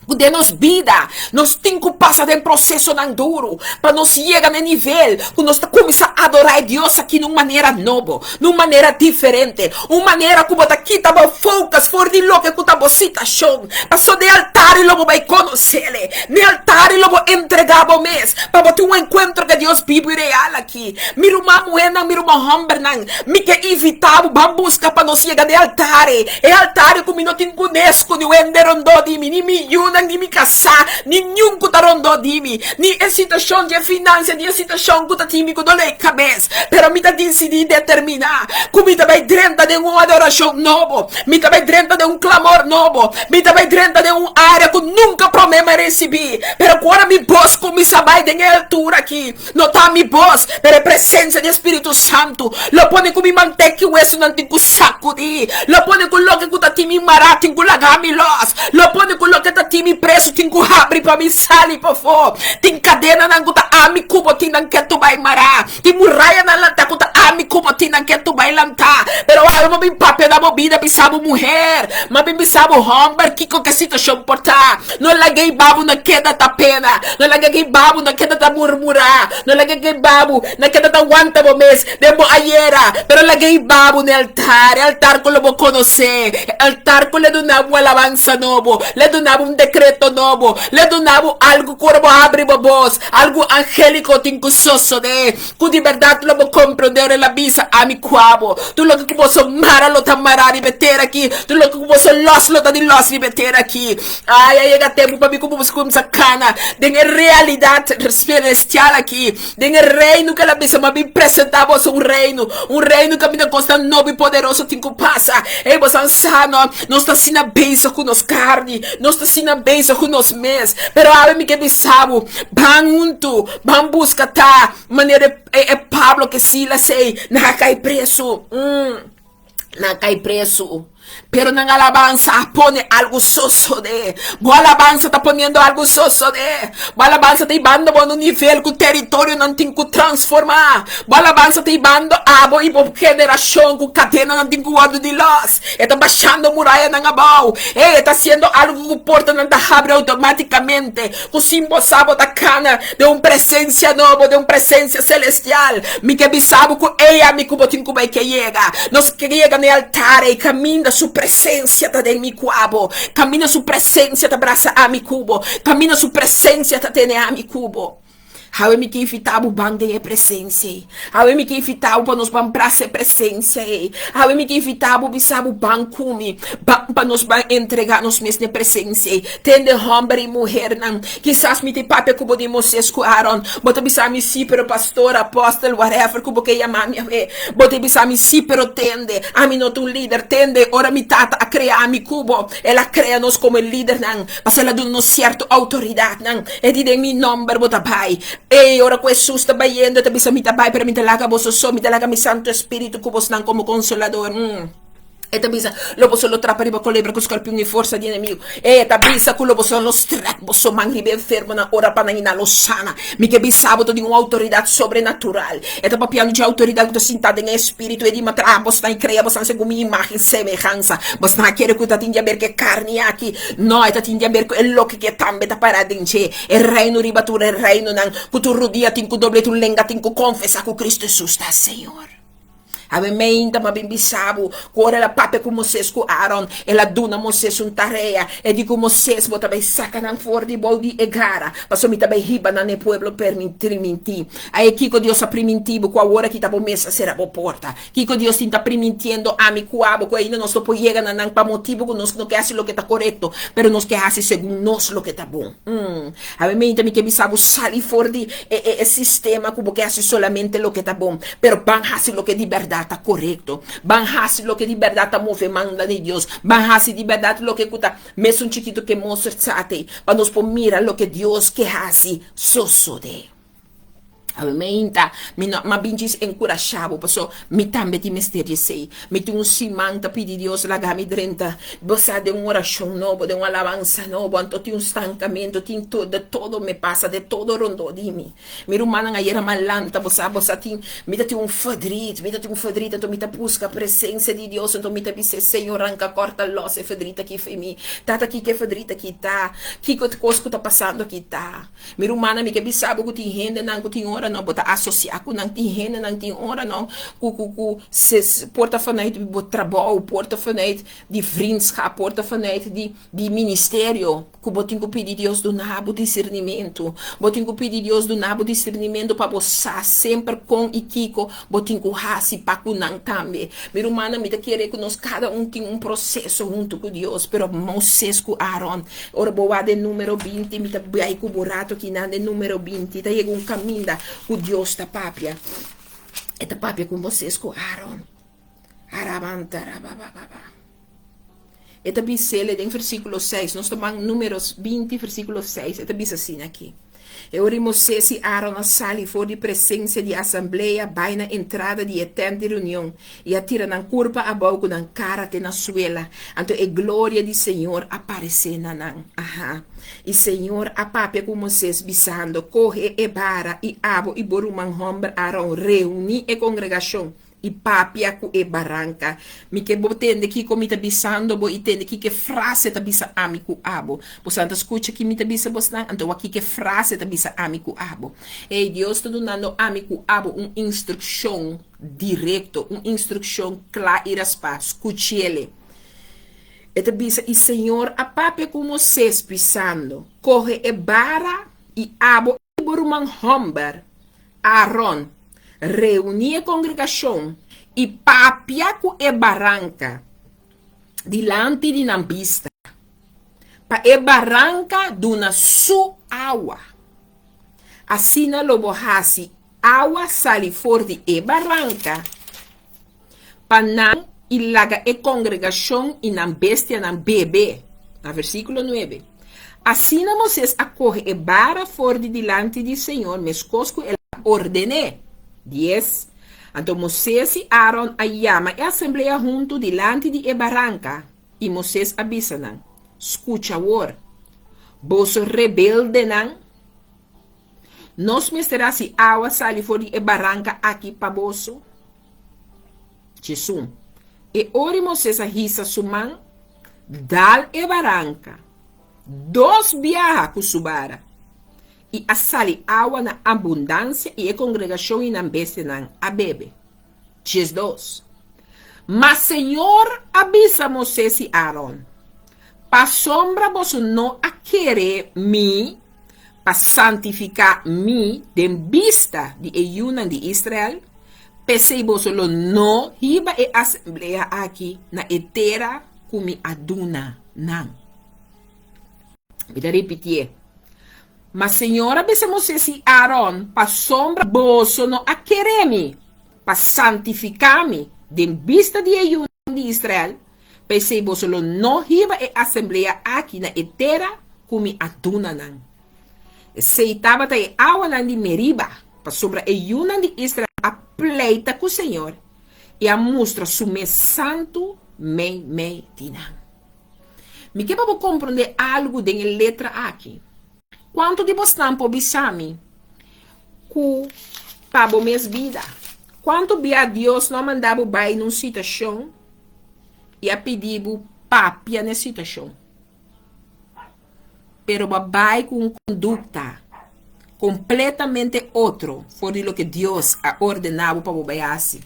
[SPEAKER 1] ku den nos bida nos tin ku pasa den prosesonan duru pa nos yega na e nivel ku nos ta kuminsá adorá e Dios aki na un manera nobo, na un manera diferente, un manera ku bo ta kita bo focus for di loke ku ta bo situashon. Pasobra den altar lo bo bai konos'El, den altar lo bo entregá bo mes pa bo tin un enkuentro ku e Dios bibu i real aki. Mi ruman muhernan, mi ruman hombernan, mi ke invitá bo ban buska pa nos yega den altar ei, e altar ei ku mi no tin kunes ku niun hende rondó di mi, ni mi yunan, ni mi kasá, ni niun ku ta rondó di mi, ni e situashon di e finansia, ni e situashon ku ta tin mi ku doló e kabes. Pero mi ta disidí i determiná ku mi ta bai drenta den un adorashon nobo, mi ta bai drenta den un klamor nobo, mi ta bai drenta den un área ku nunka promé mi a risibí. Pero ku ora mi bos kuminsá bai den e altura aki, No ta mi bos, pero e presencia di e Spiritu Santu lo pone cu mi mantek ki wesunan tin cu sacudi, lo pone cu loke cu ta tin mi mará tin cu laga mi los, lo pone cu loke ta tin mi preso tin cu habri pa mi sali pafó. Tin cadenanan cu ta ami cu bo tin nan ketu bai mará, tin murayanan lantá cu ta ami cu bo tin nan ketu bai lantá. Pero awe bo bin papia na bo bida bisa bo muher, ma bin bisa bo homber kico ke situacion por ta. No laga e babu na keda ta pena, no laga e babu na keda ta murmurá, no laga e babu na keda ta wanta bo mes den bo ayera, pero laga e babu na e altar, e altar ku lo bo konosé, e altar ku lo duna bo un alabansa nobo, lo duna bo un dekreto nobo, lo duna bo algu ku ora bo habri bo bos, algu angéliko tin ku sosodé. Ku di bèrdat lo bo komprondé ora el a bisa, Ami kua bo. Tur loke ku boso mara lo ta mará riba e tera akí, tur loke ku boso lòs lo ta di lòs riba e tera akí. Ai, a yega tempu pa mi ku boso kuminsá kana den e realidat selestial akí, den e reino ku el a bisa. Mi a bin presentá boso un reino, un reino kaminda kosnan nobo i poderoso tin ku pasa. Ei, boso a sa, no? Nos ta asina bezig ku nos karni, nos ta asina bezig ku nos mes. Pero awe mi ke bisa bo, ban huntu. Ban buska ta manera e, e Pablo ke Silas ei, nan a kai preso. Mm, nan a kai preso. Pero nan alabansa a pone algo sosode. Bo alabansa ta poniendo algo sosode. Bo alabansa ta ibando bo na un nivel ku teritorionan tin ku transformá. Bo alabansa ta ibando abo i bo generashon ku kadenanan tin ku wòrdu di lòs. E ta bashando murayanan abou. Ei, e ta hasiendo algo ku portanan ta habri outomátikamente. Ku sin bo sa bo ta kana den un presensia nobo, den un presensia selestial. Mi ke bisa bo ku ei ami ku bo tin ku bai ke yega. Nos ke yega na e altar ei kaminda su presensia ta den mi ku abo, kaminda su presensia ta brasa ami ku bo, kaminda su presensia ta tene ami ku bo. Awe mi ke invitá bo ban den e presensia ei. Awe mi ke invitá bo pa nos ban brasa e presensia ei. Awe mi ke invitá bo bisa bo ban ku mi, ban pa nos ban entregá nos mes na e presensia ei. Tende hòmber i muhernan, kisas mi tin papia ku bo di Moisés ku Aaron. Bo ta bisa mi sí, pero pastor, apòstel, whatever ku bo ke yama mi awe. Bo ta bisa mi sí, pero tende, ami no ta un lider. Tende, ora mi tata a krea ami ku bo, el a krea nos komo e lidernan. Pasobra el a duna nos sierto outoridatnan. E di, Den mi nòmber bo ta bai. Ei, ora ku Hesus ta bayendo, e ta bisa, Mi ta bai, pero mi ta laga boso so, mi ta laga mi Santu Spiritu ku bosnan komo Konsolador. E ta bisa, Lo boso lo trapa riba kolebra ku skorpion i forsa di enemigu. Ei, e ta bisa ku lo boso lo strèk boso man riba e enfermonan, ora pa nan i nan lo sana. Mi ke bisa bo ta di un outoridat sobrenatural. E ta papiando dje outoridat ku ta sintá den e Spiritu. E di, Ma traha bosnan i krea bosnan segun mi imágen semehansa. Bosnan a kere ku ta tin di aber ku e karni aki. No, e ta tin di aber ku e loke ku e tambe ta pará den dje, e reino riba tur e reinonan, ku tur rudia tin ku doble, tur lenga tin ku konfesá ku Kristu Hesus ta Señor. Awe meinta m'a bin bisa bo ku ora el a papia ku Moises ku Aaron, el a duna Moises un tarea. E di ku Moises, Bo ta bai saka nan for di bou di e gara, pasobra mi ta bai hiba nan na e pueblo primintí. Ae kiko Dios a primintí bo ku awor aki ta bo mes a sera bo porta? Kiko Dios tin ta primintiendo ami ku abo ku ainda nos no por yega na nan pa motibu ku nos no ke hasi loke ta korekto, pero nos ke hasi segun nos loke ta bon? Mm. Awe meinta mi ke bisa bo sali for di e e e sistema ku bo ke hasi solamente loke ta bon, pero ban hasi loke di bèrdat ta korekto. Ban hasi loke di bèrdat ta move manda di Dios. Ban hasi di bèrdat loke ku ta mesun chikitu ke mosterd pa nos por mira loke Dios ke hasi sosodé. Awe meinta, mi no m'a bin djis enkurashá bo, paso mi tambe tin mester di esei. Mi tin un siman ta pidi Dios laga mi drenta bo sa den un orashon nobo, den un alabansa nobo, anto tin un stankamentu, tin tur, de todo me pasa, de todo rondó di mi. Mi rumannan ayera m'a lanta, bo sa, bo sa tin, mi ta tin un ferdriet, mi ta tin un ferdriet, anto mi ta buska presensia di Dios, anto mi ta bis'é, Señor, ranka kòrta lòs e ferdriet aki fo'i mi. Tata, kiko e ferdriet aki ta? Kiko e kos ku ta pasando aki ta? Mi rumannan, mi ke bisa bo ku tin hendenan ku tin ora no bo ta asosiá ku nan, tin hendenan tin ora no ku ku ku se por ta vanuit bo trabou, por ta vanuit di vriendschap, por ta vanuit di di ministerio ku bo tin ku pidi Dios duna bo discernimentu. Bo tin ku pidi Dios duna bo discernimentu pa bo sa semper kon i kiko bo tin ku hasi pa ku nan tambe. Mi rumannan, mi ta kere ku nos kada un tin un proseso huntu ku Dios, pero Moses ku Aaron Ora bo wak den Número 20, mi ta bai ku bo rato kinan den Número 20, ta yega un kaminda ku Dios ta papia. E ta papia ku Moisés ku Aaron. Arabantarabababa. E ta bis'el den versíkulo 6, nos ta ban Números 20, versíkulo 6, e ta bisa asina aki. E ora Moisés i Aaron a sali for di presensia di asamblea bai na entrada di e tènt di reunion i a tira nan kurpa abou ku nan kara te na suela. Anto e gloria di señor a paresé na nan. Aha. I señor a papia ku Moisés, bisando, Kohe e bara i abo i bo ruman hòmber Aaron reuní e kongregashon I papia ku e baranka. Mi ke bo tende kiko mi ta bisando bo i tende kiko e frase ta bisa ami ku abo. Bosan ta skucha ki mi ta bisa bosnan? Anto wak kiko e frase ta bisa ami ku abo. Ey, Dios ta dunando ami ku abo un instrukshon direkto, un instrukshon kla i raspá. Skuch'ele. E ta bisa, I Señor a papia ku Moisés, bisando, Kohe e bara i abo i bo ruman hòmber, Aaron, reuní e kongregashon i papia ku e baranka dilanti di nan bista, pa e baranka duna su awa. Asina lo bo hasi awa sali for di e baranka pa nan i laga e kongregashon i nan bestianan bebe. Na versíkulo nuebe, Asina Moisés a kohe e bara for di dilanti di señor meskos ku el a orden'é. Dies, Anto Moisés i Aaron a yama e asamblea huntu dilanti di e baranka, i Moisés a bisa nan, Skucha awor, boso rebeldenan! Nos mester hasi awa sali for di e baranka aki pa boso? Djesun. E ora Moisés a hisa su man, dal e baranka dos biaha ku su bara, i a sali awa na abundansia i e kongregashon i nan bestianan a bebe. 12. Ma señor a bisa Moisés i Aaron, Pasobra boso no a kere mi pa santifiká mi den bista di e yunan di Israel, p'esei boso lo no hiba e asamblea aki na e tera ku mi a duna nan. Mi ta ripitié, Ma señor a bisa Moisés i Aaron, Pasobra boso no a kere mi pa santifiká mi den bista di e yunan di Israel, P'esei boso lo no hiba e asamblea aki na e tera ku mi a duna nan. Esei tabata e awanan di Meriba, pasobra e yunan di Israel a pleita ku señor i a mustra su mes santu meimei di nan. Mi ke pa bo komprondé algu den e letra aki. Kuantu di bosnan por bisa mi ku pa bo mes bida? Kuantu bia Dios no a manda bo bai na un situashon i a pidi bo papia na e situashon, pero bo a bai ku un kondukta kompletamente otro for di loke Dios a ordená bo pa bo bai hasi?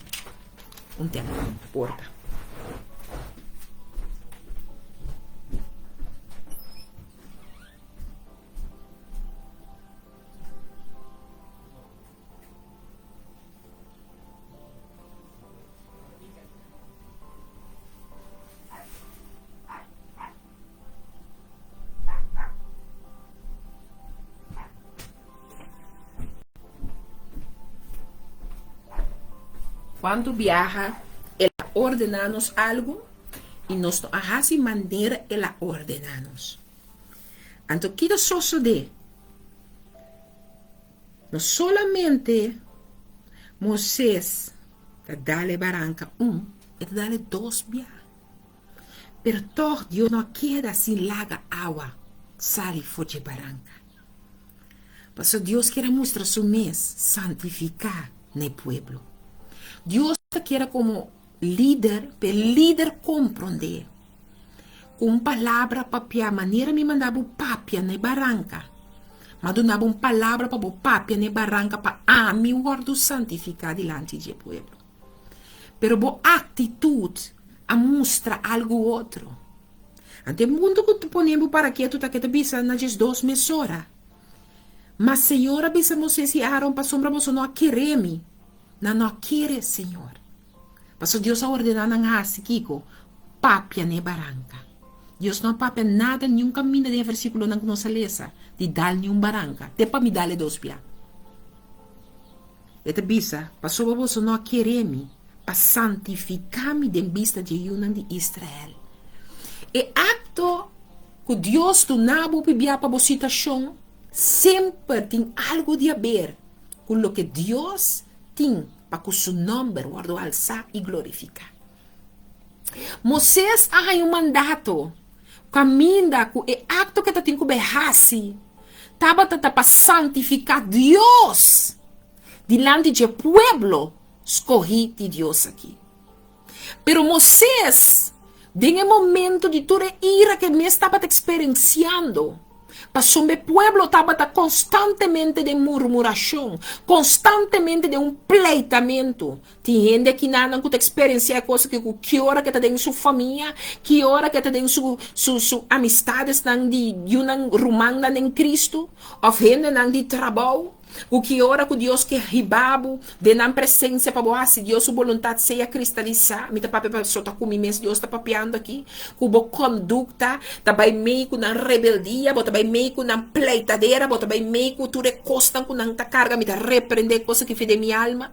[SPEAKER 1] Un tempu, porta. Cuanto biaha el a ordena nos algo y nos no a haci manera el a ordena nos. Anto ki ta sosode? No solamente Moises ta dal e baranca un, e ta dal e dos biaha. Pero tog Dios no a keda sin laga awa sali for dje baranka. Pasobra Dios kier a mustra su mes santifiká na e pueblo. Dios ta kier a komo lider pa e lider komprondé ku un palabra papiá manera mi manda bo papia na e baranka, m'a duna bo un palabra pa bo papia na e baranka pa ami wòrdu santifiká dilanti dje pueblo. Pero bo actitud a mustra algo otro. Ante e mundo cu ta pone bo para ketu ta ke ta bisa na djesdos mesora. Ma Señor a bisa Moises y Aaron, Pasobra boso no a kere mi. Nan no a kere Señor. Pasobra Dios a ordena nan haci kico? Papia n'e baranca. Dios no a papia nada niun caminda den e versiculonan cu nos a lesa di dal niun baranca. Te pa mi dal e dos bia. E ta bisa, Pasobra boso no a kere mi pa santifiká mi den bista dje yunan di Israel. E akto ku Dios duna bo pibia pa bo situashon semper tin algu di haber ku loke Dios tin pa ku su nòmber wòrdu alsá i glorifiká. Moisés a haña un mandato kaminda ku e akto ku e ta tin ku bai hasi tabata ta pa santifiká Dios dilanti dje pueblo skohí di Dios aki. Pero Moisés, den e momento di tur e ira ku e mes tabata eksperensiando, Pasobra e pueblo tabata konstantemente den murmurashon, konstantemente den un pleitamentu. Tin hende akinanan ku ta eksperensiá e kos aki ku ki ora ku e ta den su famia, ki ora ku e ta den su su su amistadesnan di yunan rumannan den Kristu òf hendenan di trabou. Ku ki ora ku Dios ke hiba bo den nan presensia pa bo hasi Dios su boluntat sea kristalisá, mi ta papia pa so ta ku mi mes Dios ta papiando aki, ku bo kondukta ta bai mei ku nan rebeldia, bo ta bai mei ku nan pleitadera, bo ta bai mei ku tur e kosnan ku nan ta karga, mi ta reprende e kos aki fi den mi alma.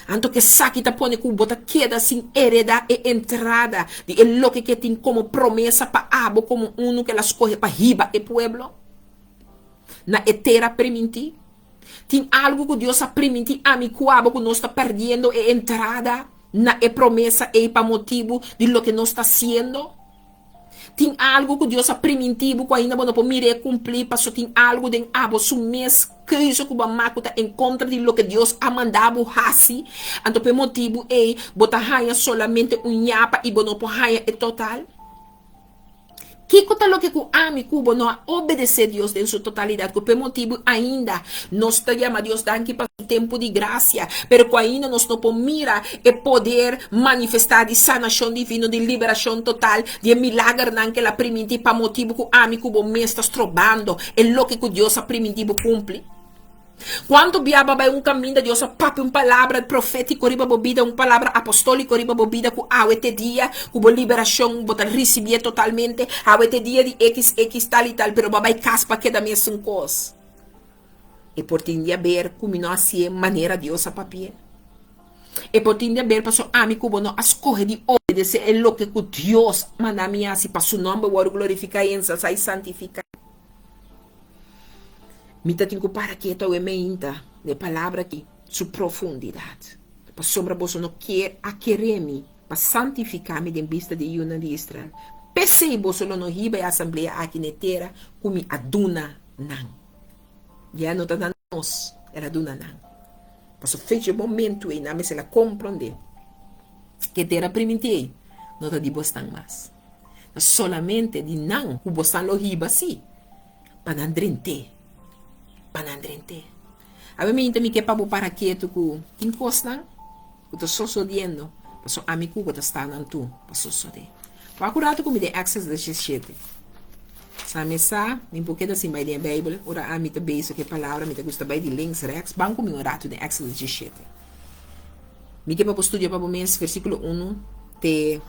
[SPEAKER 1] Anto ku esaki ta pone ku bo ta keda sin hereda e entrada di e loke ke tin komo promesa pa abo komo unu ku el a skohe pa hiba e pueblo na e tera primintí. Tin algu ku Dios a primintí ami ku abo ku nos ta pèrdiendo e entrada na e promesa ei pa motibu di loke nos ta hasiendo? Tin algu ku Dios a primintí bo ku ainda bo no por mir'é kumplí paso tin algu den abo su mes keuze ku bo a mak ku ta en kontra di loke Dios a manda bo hasi? Anto pa e motibu ei bo ta haña solamente un ñapa i bo no por haña e total? Kiko ta loke ku ami ku bo no a obedesé Dios den su totalidat? Ku p'e motibu ainda nos ta yama Dios danki pa su tempu di grasia, pero ku ainda nos no por mira e poder manifestá di sanashon divino, di liberashon total, di e milagernan ku el a primintí pa motibu ku ami ku bo mes ta strobando e loke ku Dios a primintí bo kumpli? Cuanto bia bo a bai un caminda Dios a papia un palabra profetico riba bo bida, un palabra apostolico riba bo bida cu awe t'e dia cu bo liberacion bo ta ricibié totalmente, awe t'e dia di xx tal y tal, pero bo a bai cas pa keda mesun cos. E por tin di haber cu mi no hacié manera Dios a papié. E por tin di haber pasobra ami cu bo no a scoge di obedece e loke cu Dios manda mi haci pa su nomber worde glorifica y ensalsa y santifica. Mi ta tin ku para ketu awe meinta na e palabra aki, su profundidat. Pasobra boso no kier a kere mi pa santifiká mi den bista di e yunan di Israel. P'esei boso lo no hiba e asamblea aki na e tera ku mi a duna nan. Ya no ta na nos el a duna nan. Pasobra fecha e momentu ei nan mester a komprondé ku e tera primintí ei no ta di bosnan mas. Ta solamente di nan ku bosnan lo hiba sí. Pa nan drent'é. Pa nan drent'é. Awe mi inta mi ke pa bo para ketu ku tin kosnan. ku ta sosodiendo, paso ami ku bo ta sta nan tur pa sosodé. Wak un ratu ku mi den Exodus 17. Sa mi sa, mi por keda sin bai den e Bijbel, ora ami ta bezig ku e palabra mi ta gusta bai di links rèks, ban ku mi un ratu den Exodus 17. Mi ke pa bo studia pa bo mes versíkulo unu te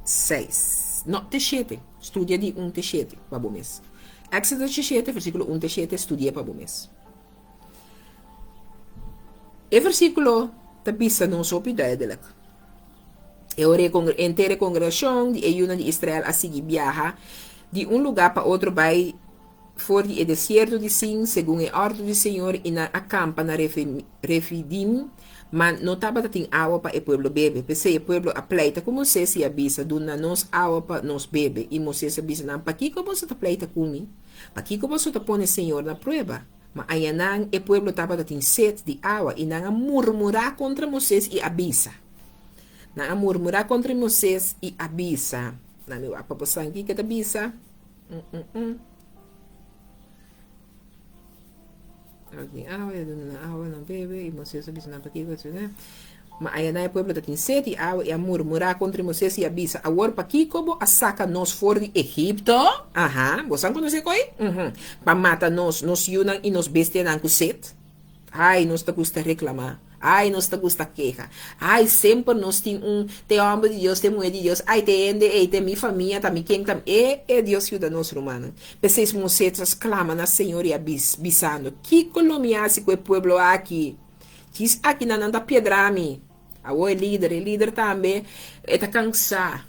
[SPEAKER 1] seis, no, te shete, studia di un te shete pa bo mes. Exodus 17 versíkulo un te shete, studi'é pa bo mes. E versíkulo ta bisa nos hopi duidelik. E ora e henter e kongregashon di e yunan di Israel a sigui biaha di un lugá pa otro bai for di e desierto di Sin, segun e òrdu di señor, i nan a kampa na Refidim, ma no tabata tin awa pa e pueblo bebe. P'esei e pueblo a pleita ku Moisés i a bisa, Duna nos awa pa nos bebe. I Moisés a bisa nan, Pakiko boso ta pleita ku mi? Pakiko boso ta pone señor na prueba? Ma ayanan e pueblo tabata tin set di awa, i nan a murmurá kontra Moisés i a bisa. Nan a murmurá kontra Moisés i a bisa. Nan mi wak pa bo sa kiko e ta bisa. Tabatin awa, i a duna nan awa nan bebe, i Moisés a bisa nan pakiko esei. Ma ayanan e pueblo tatin set di awa i a murmurá kontra Moisés i a bisa, Awor pakiko bo a saka nos for di Egipto? Aha, bo san konosé koi? Uhum. Pa mata nos, nos yunan i nos bestianan ku set? Ai, nos ta gusta reklamá. Ai, nos ta gusta keha. Ai, semper nos tin un, te hòmber di Dios, te muhé di Dios, ai, te hende ei, te mi famia, ta mi ken, ta mi. E, e Dios yuda nos, rumannan. P'esei Moisés a sklama na Señor i a bis, bisando, Kiko lo mi hasi ku e pueblo aki? Djis aki nan nan ta piedra mi. Awor e lider, e lider tambe e ta kansá.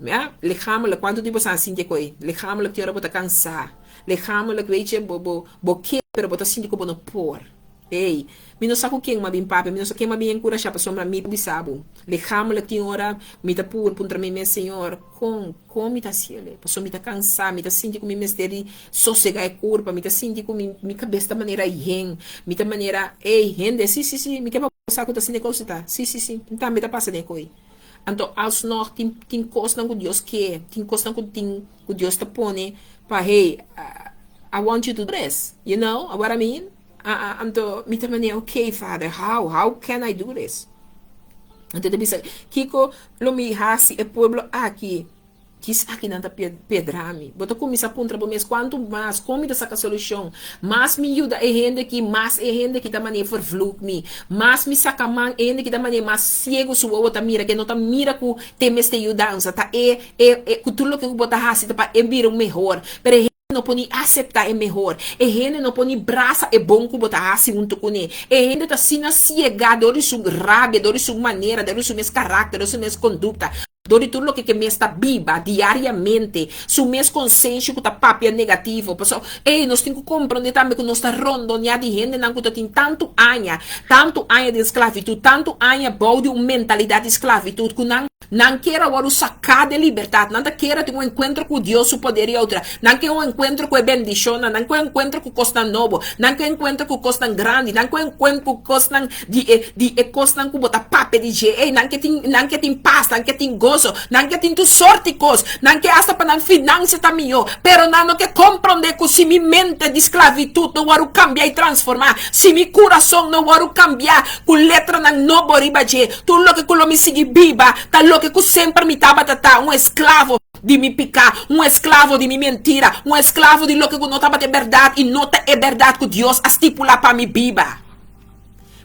[SPEAKER 1] Ya, lichamelijk, kuantu di boso a sinti e koi? Lichamelijk tin ora bo ta kansá. Lichamelijk, weet je, bo, bo, bo ke, pero bo ta sinti ku bo no por. Ey, mi no sa ku ken m'a bin papia, mi no sa ken m'a bin enkurashá pasobra mi bisa bo. Lichamelijk tin ora mi ta pur puntra mi mes, Señor, kon, kon mi ta hasi el'e? Pasobra mi ta kansá, mi ta sinti ku mi mester di sosegá e kurpa, mi ta sinti ku mi, mi kabes ta manera yen, mi ta manera, ey, hende, si, si, si, mi ke pa bo sa ku ta asina e kos ta. Si, si, si, mi tambe ta pasa den e koi. Anto alsnog tin, tin kosnan ku Dios ke, tin kosnan ku tin, ku Dios ta pone pa, hey, I want you to do this, you know what I mean? Anto mi ta manera, ok, Father, how, how can I do this? Anto e ta bisa, kiko lo mi hasi e pueblo aki? Kis aki nan ta pedra mi? Bo ta kuminsá puntra bo mes, kuantu mas, kon mi ta saka solushon? Mas mi yuda e hende aki, mas e hende aki ta manera vervloek mi. Mas mi saka man, e hende aki ta manera mas siegu su wowo ta mira, ke no ta mira ku te mester yudansa. Ta e, e, e, ku tur loke ku bo ta hasi ta pa e bira un mehor. Pero e hende no por ni aseptá e mehor. E hende no por ni brasa e bon ku bo ta hasi huntu kuné. E hende ta asina siegá dor di su rabia, dor di su manera, dor di su mes karakter, dor di su mes kondukta. Dor di tur loke ke mes ta biba diariamente, su mes konsenshi ku ta papia negativo. Pasobra, ey, nos tin ku komprondé tambe ku nos ta rondoneá di hendenan ku ta tin tantu aña, tantu aña den sklavitut, tantu aña bou di un mentalidat di sklavitut, ku nan, nan kier a wòrdu saká den libertat, nan ta kier a tin un enkuentro ku Dios su poder i outoridat, nan ke un enkuentro ku e bendishonnan, nan ke un enkuentro ku kosnan nobo, nan ke un enkuentro ku kosnan grandi, nan ke un enkuentro ku kosnan Di e, di e kosnan ku bo ta papia di dje. Ey, nan ke tin, nan ke tin pas, nan ke tin goso, nan ke tin tur sorti kos, nan ke asta pa nan finansia ta mihó, pero nan no ke komprondé ku si mi mente di sklavitut no wòrdu kambiá i transformá, si mi kurason no wòrdu kambiá ku letranan nobo riba dje, tur loke ku lo mi sigui biba ta loke ku semper mi tabata ta, un esklavo di mi piká, un esklavo di mi mentira, un esklavo di loke ku no tabata e bèrdat i no ta e bèrdat ku Dios a stipulá pa mi biba.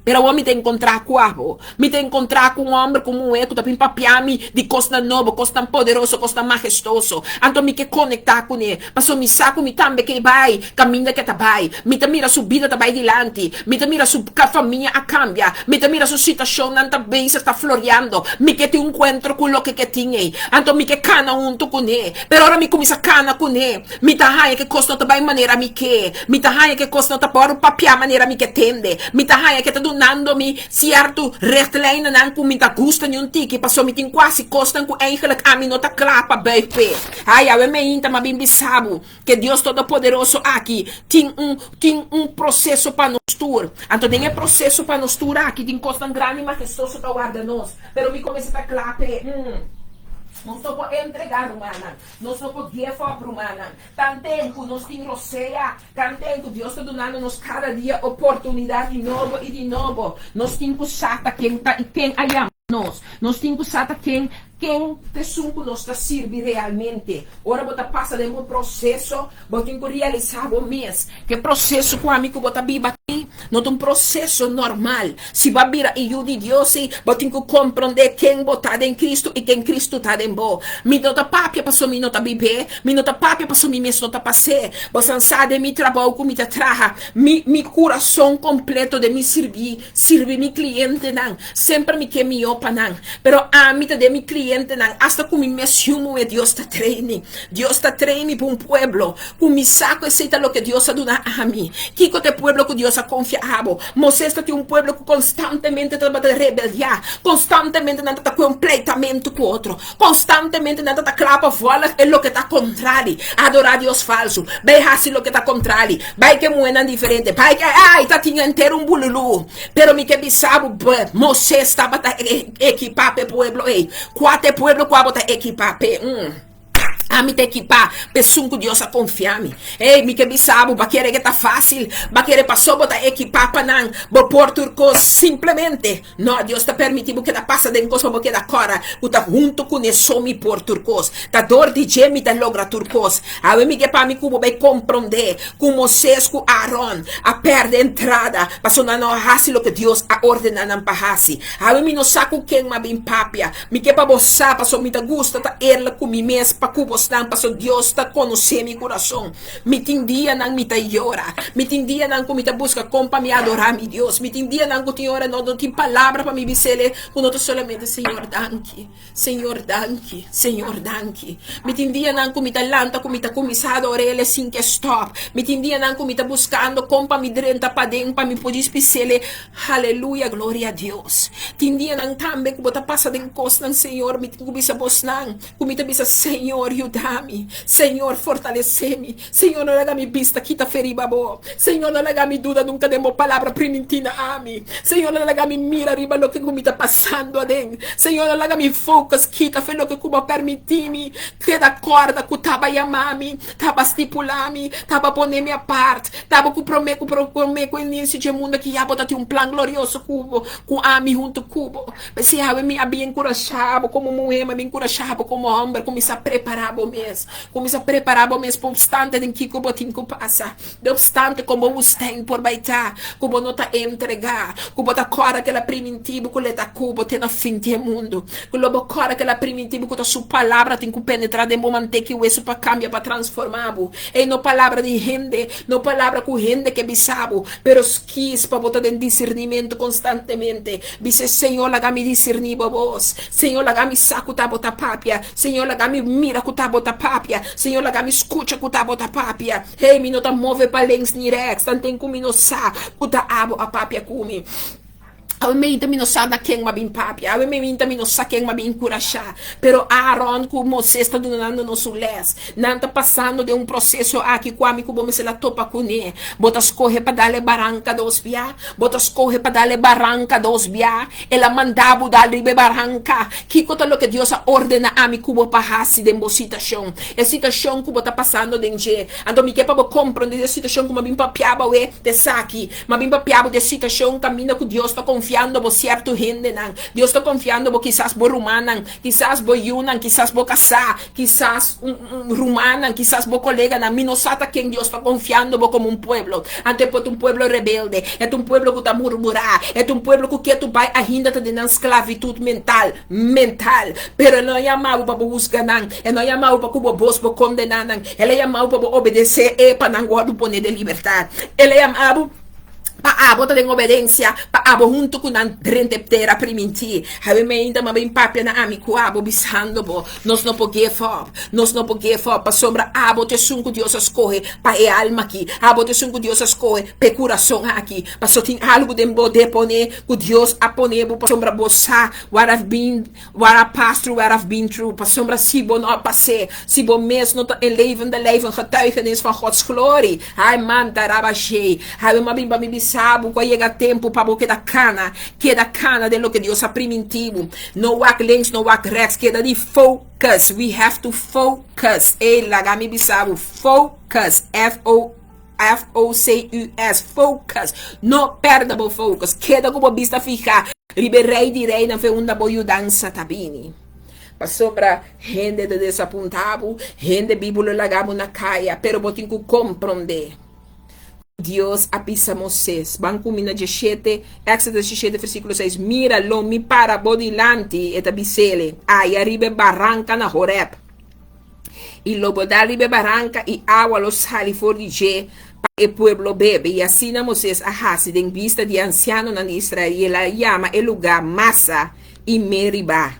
[SPEAKER 1] Pero awor mi ta encontrá cu abo. Mi ta encontrá cu un homber cu un muher cu ta bin papia mi di cosnan nobo, cosnan poderoso, cosnan mahestoso. Anto mi ke conectá cuné, pasobra mi sa cu mi tambe ke bai caminda ke ta bai. Mi ta mira su bida ta bai dilanti. Mi ta mira su famia a cambia. Mi ta mira su situacionnan ta bezig ta floriando. Mi ke tin un encuentro cu loke ke tin ei. Anto mi ke cana hunto cuné. Pero ora mi cuminsa cana cuné, Mi ta haña ke kos no ta bai manera mi ke. Mi ta haña ke kos no ta por papia manera mi ke tende. Mi ta haña ke ta dunando mi sierto richtlijnennan ku mi ta gusta niun tiki pasobra mi tin ku hasi kosnan ku eigenlijk ami no ta kla pa buig p'e. Ai, awe meinta m'a bin bisa bo ke Dios Todopoderoso aki tin un tin un proseso pa nos tur. Anto den e proseso pa nos tur aki tin kosnan grandi i mahestoso ta warda nos. Pero mi ku mester ta kla p'e. Nos no por entregá, rumannan. Nos no por give up, rumannan. Tanten ku nos tin rosea, tanten ku Dios ta dunando nos kada dia oportunidat di nobo i di nobo, nos tin ku sa ta ken ta i ken a yama nos. Nos tin ku sa ta ken, ken ta esun ku nos ta sirbi realmente. Ora bo ta pasa den bo proseso, bo tin ku realisá bo mes ku e proseso ku ami ku bo ta biba aki no ta un proseso normal. Si bo a bira e yu di Dios, sí, bo tin ku komprondé ken bo ta den Kristu i ken Kristu ta den bo. Mi no ta papia pasobra mi no ta bib'é, mi no ta papia pasobra mi mes no ta pas'é. Bo san sa den mi trabou ku mi ta traha, mi mi kurason kompleto den mi sirbi, sirbi mi klientenan. Semper mi ke mihó pa nan. Pero ami ta den mi klientenan, asta ku mi mes yu muhé Dios ta train mi. Dios ta train mi pa un pueblo ku mi sa ku esei ta loke Dios a duna ami. Kiko ta e pueblo ku Dios a konfia abo? Moisés ta tin un pueblo ku konstantemente tabata rebeldiá, konstantemente nan ta kue un pleitamentu ku otro, konstantemente nan ta kla pa vòlg e loke ta kontrali, adorá dios falsu, bai hasi loke ta kontrali, bai ke muhénan diferente, bai ke, ai, ta tin henter un bululú. Pero mi ke bisa bo, Moisés tabata ekipá pa e pueblo ei. Kua ta e pueblo ku abo ta ekipá p'e? Ami ta ekipá pa esun ku Dios a konfia mi. Ey, mi ke bisa bo, bo a kere ke ta fásil, bo a kere pasó bo ta ekipá pa nan, bo por tur kos. Simplemente, no, Dios ta permití bo keda pasa den kos pa bo keda kòrda ku ta huntu kuné so mi por tur kos. Ta dor di dje mi ta logra tur kos. Awe mi ke pa mi ku bo bai komprondé ku Moisés ku Aaron a pèrdè entrada pasobra nan no a hasi loke Dios a ordená nan pa hasi. Awe mi no sa ku ken mi a bin papia. Mi ke pa bo sa, pasobra mi ta gusta ta erla ku mi mes pa ku bosnan, pasobra Dios ta konosé mi kurason. Mi tin dianan mi ta yora. Mi tin dianan ku mi ta buska kon pa mi adorá mi Dios. Mi tin dianan ku tin ora no no tin palabra pa mi bis'El ku no ta solamente Señor danki, Señor danki, Señor danki. Mi tin dianan ku mi ta lanta ku mi ta kuminsá ador'El sin ke stòp. Mi tin dianan ku mi ta buskando kon pa mi drenta paden pa mi por bis'El Haleluya gloria a Dios. Tin dianan tambe ku bo ta pasa den kosnan Señor mi tin ku bisa bosnan ku mi ta bisa Señor yuda mi Señor fortalese mi Señor no laga mi bista kita fe riba bo Señor no laga mi duda nunka den bo palabra priminti na ami Señor no laga mi mira riba loke ku mi ta pasando aden Señor no laga mi focus kita fe loke ku bo a permiti mi keda kòrda ku taba yama mi taba stipula mi taba pone mi apart Taba ku promé ku promé ku inicio dje mundo aki ya bo ta tin un plan glorioso ku bo, ku ami huntu ku bo. P'esei awe mi a bin enkurashá bo komo muhé, mi a bin enkurashá bo komo hòmber, kuminsá prepará bo mes. Kuminsá prepará bo mes pa opstante den kiko bo tin ku pasa. De opstante kon bo wustèn por bai ta, ku bo no ta entregá, ku bo ta kòrda kel a primintí bo ku lo e ta ku bo te na fin di e mundu. Ku lo bo kòrda kel a primintí bo ku ta su palabra tin ku penetrá den bo manteka i wesu pa kambia, pa transformá bo. Ei no palabra di hende, no palabra ku hende ke bisa bo, pero skis pa bo ta den disirnimentu konstantemente. Bis'é, Señor, laga mi disirní bo bos. Señor, laga mi sa ku ta bo ta papia. Señor, laga mi mira ku ta bo ta papia. Señor, laga mi skucha ku ta bo ta papia. Hey, mi no ta move pa links ni rèks, tanten ku mi no sa ku ta abo a papia ku mi. Awe meinta mi no sa na ken m'a bin papia, awe meinta mi no sa ken m'a bin enkurashá. Pero Aaron ku Moisés ta dunando nos un lès. Nan ta pasando den un proseso aki ku ami ku bo mester a topa kuné. Bo ta skohe pa dal e baranka dos bia? Bo ta skohe pa dal e baranka dos bia? El a manda bo dal riba e baranka. Kiko ta loke Dios a ordená ami ku bo pa hasi den bo situashon? E situashon ku bo ta pasando den dje. Anto mi ke pa bo komprondé e situashon ku m'a bin papia awe ta esaki. Ma bin papia bo di e situashon kaminda ku Dios ta konfiando bo sierto hendenan. Dios ta konfiando bo kisas bo rumannan, kisas bo yunan, kisas bo kasá, kisas un rumannan, kisas bo koleganan. Mi no sa ta ken Dios ta konfiando bo komo un pueblo. Anto e por ta un pueblo rebelde, e ta un pueblo ku ta murmurá, e ta un pueblo ku ketu bai ainda ta den nan sklavitut mental, mental. Pero e no a yama bo pa bo husga nan, e no a yama bo pa ku bo bos bo kondená nan. El a yama bo pa bo obedesé e pa nan wòrdu poné den libertat. El a yama bo pa abo ta den obedensia, pa abo huntu ku nan drenta e tera primintí. Hawe meinta m'a bin papia na ami ku abo bisando bo, Nos no por give up, nos no por give up, pasobra abo ta esun ku Dios a skohe pa e alma aki, abo ta esun ku Dios a skohe pa e kurason aki, pasobra tin algu den bo deponé ku Dios a pone bo pasobra bo sa what I've been What I passed through, what I've been through, pasobra si bo no a pas'é, si bo mes no ta in levende lijf een getuigenis van Gods glorie, hai man ta rabashé, hai bo m'a bin pa mi bisa. bisa bo ku a yega tempu pa bo keda kana, keda kana den loke Dios a primintí bo. No wak links, no wak rechts, keda di focus. We have to focus. Ey, laga mi bisa bo, focus, F-O. F-O-C-U-S, focus. No perde bo focus. Keda ku bo bista fihá riba e Rei di Reinan fe unda bo yudansa ta bini. Pasobra hende ta desapuntá bo, hende bibu lo laga bo na kaya, pero bo tin ku komprondé ku Dios a bisa Moisés. Ban ku mi na diesshete, Éxodo diesshete versíkulo seis, Mira, lo mi para bo dilanti, e ta bis'el, aya riba e baranka na Horèb. I lo bo dal riba e baranka, i awa lo sali for di dje pa e pueblo bebe. I asina Moises a hasi den bista di e ansianonan di Israel, i el a yama e lugá Masa i Meribá,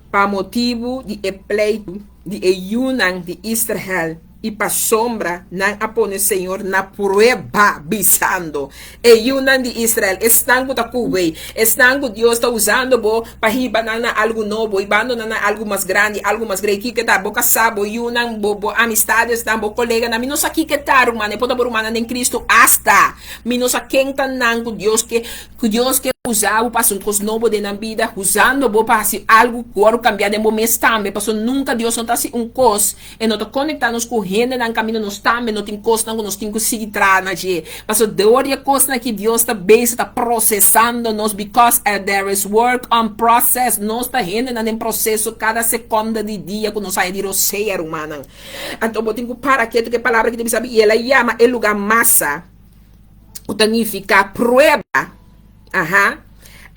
[SPEAKER 1] pa motibu di e pleitu di e yunan di Israel, i pasobra nan a pone Señor na prueba, bisando, E yunan di Israel, esnan ku ta kubei, esnan ku Dios ta usando bo pa hiba nan na algu nobo, hibando nan na algu mas grandi, algu mas grei. Kiko ta? Bo kasá, bo yunan, bo bo amistadesnan, bo koleganan. Mi no sa kiko ta, ruman. E por ta bo rumannan den Kristu. Asta mi no sa ken ta nan ku Dios ke, ku Dios ke usa bo pa hasi un kos nobo den nan bida, usando bo pa hasi algu ku wòrdu kambiá den bo mes tambe. Pasobra nunka Dios no ta hasi un kos E no ta konektá nos ku hendenan kaminda nos tambe no tin kosnan ku nos tin ku sigui traha na dje. Pasobra dor di e kosnan aki Dios ta bezig ta prosesando nos because there is work on process. Nos ta hendenan den proseso kada sekonda di dia ku nos haya di rosea, rumannan. Anto bo tin ku para ketu ku e palabra ki ta bisa i el a yama e lugá Masa, ku ta nifiká prueba. Aha.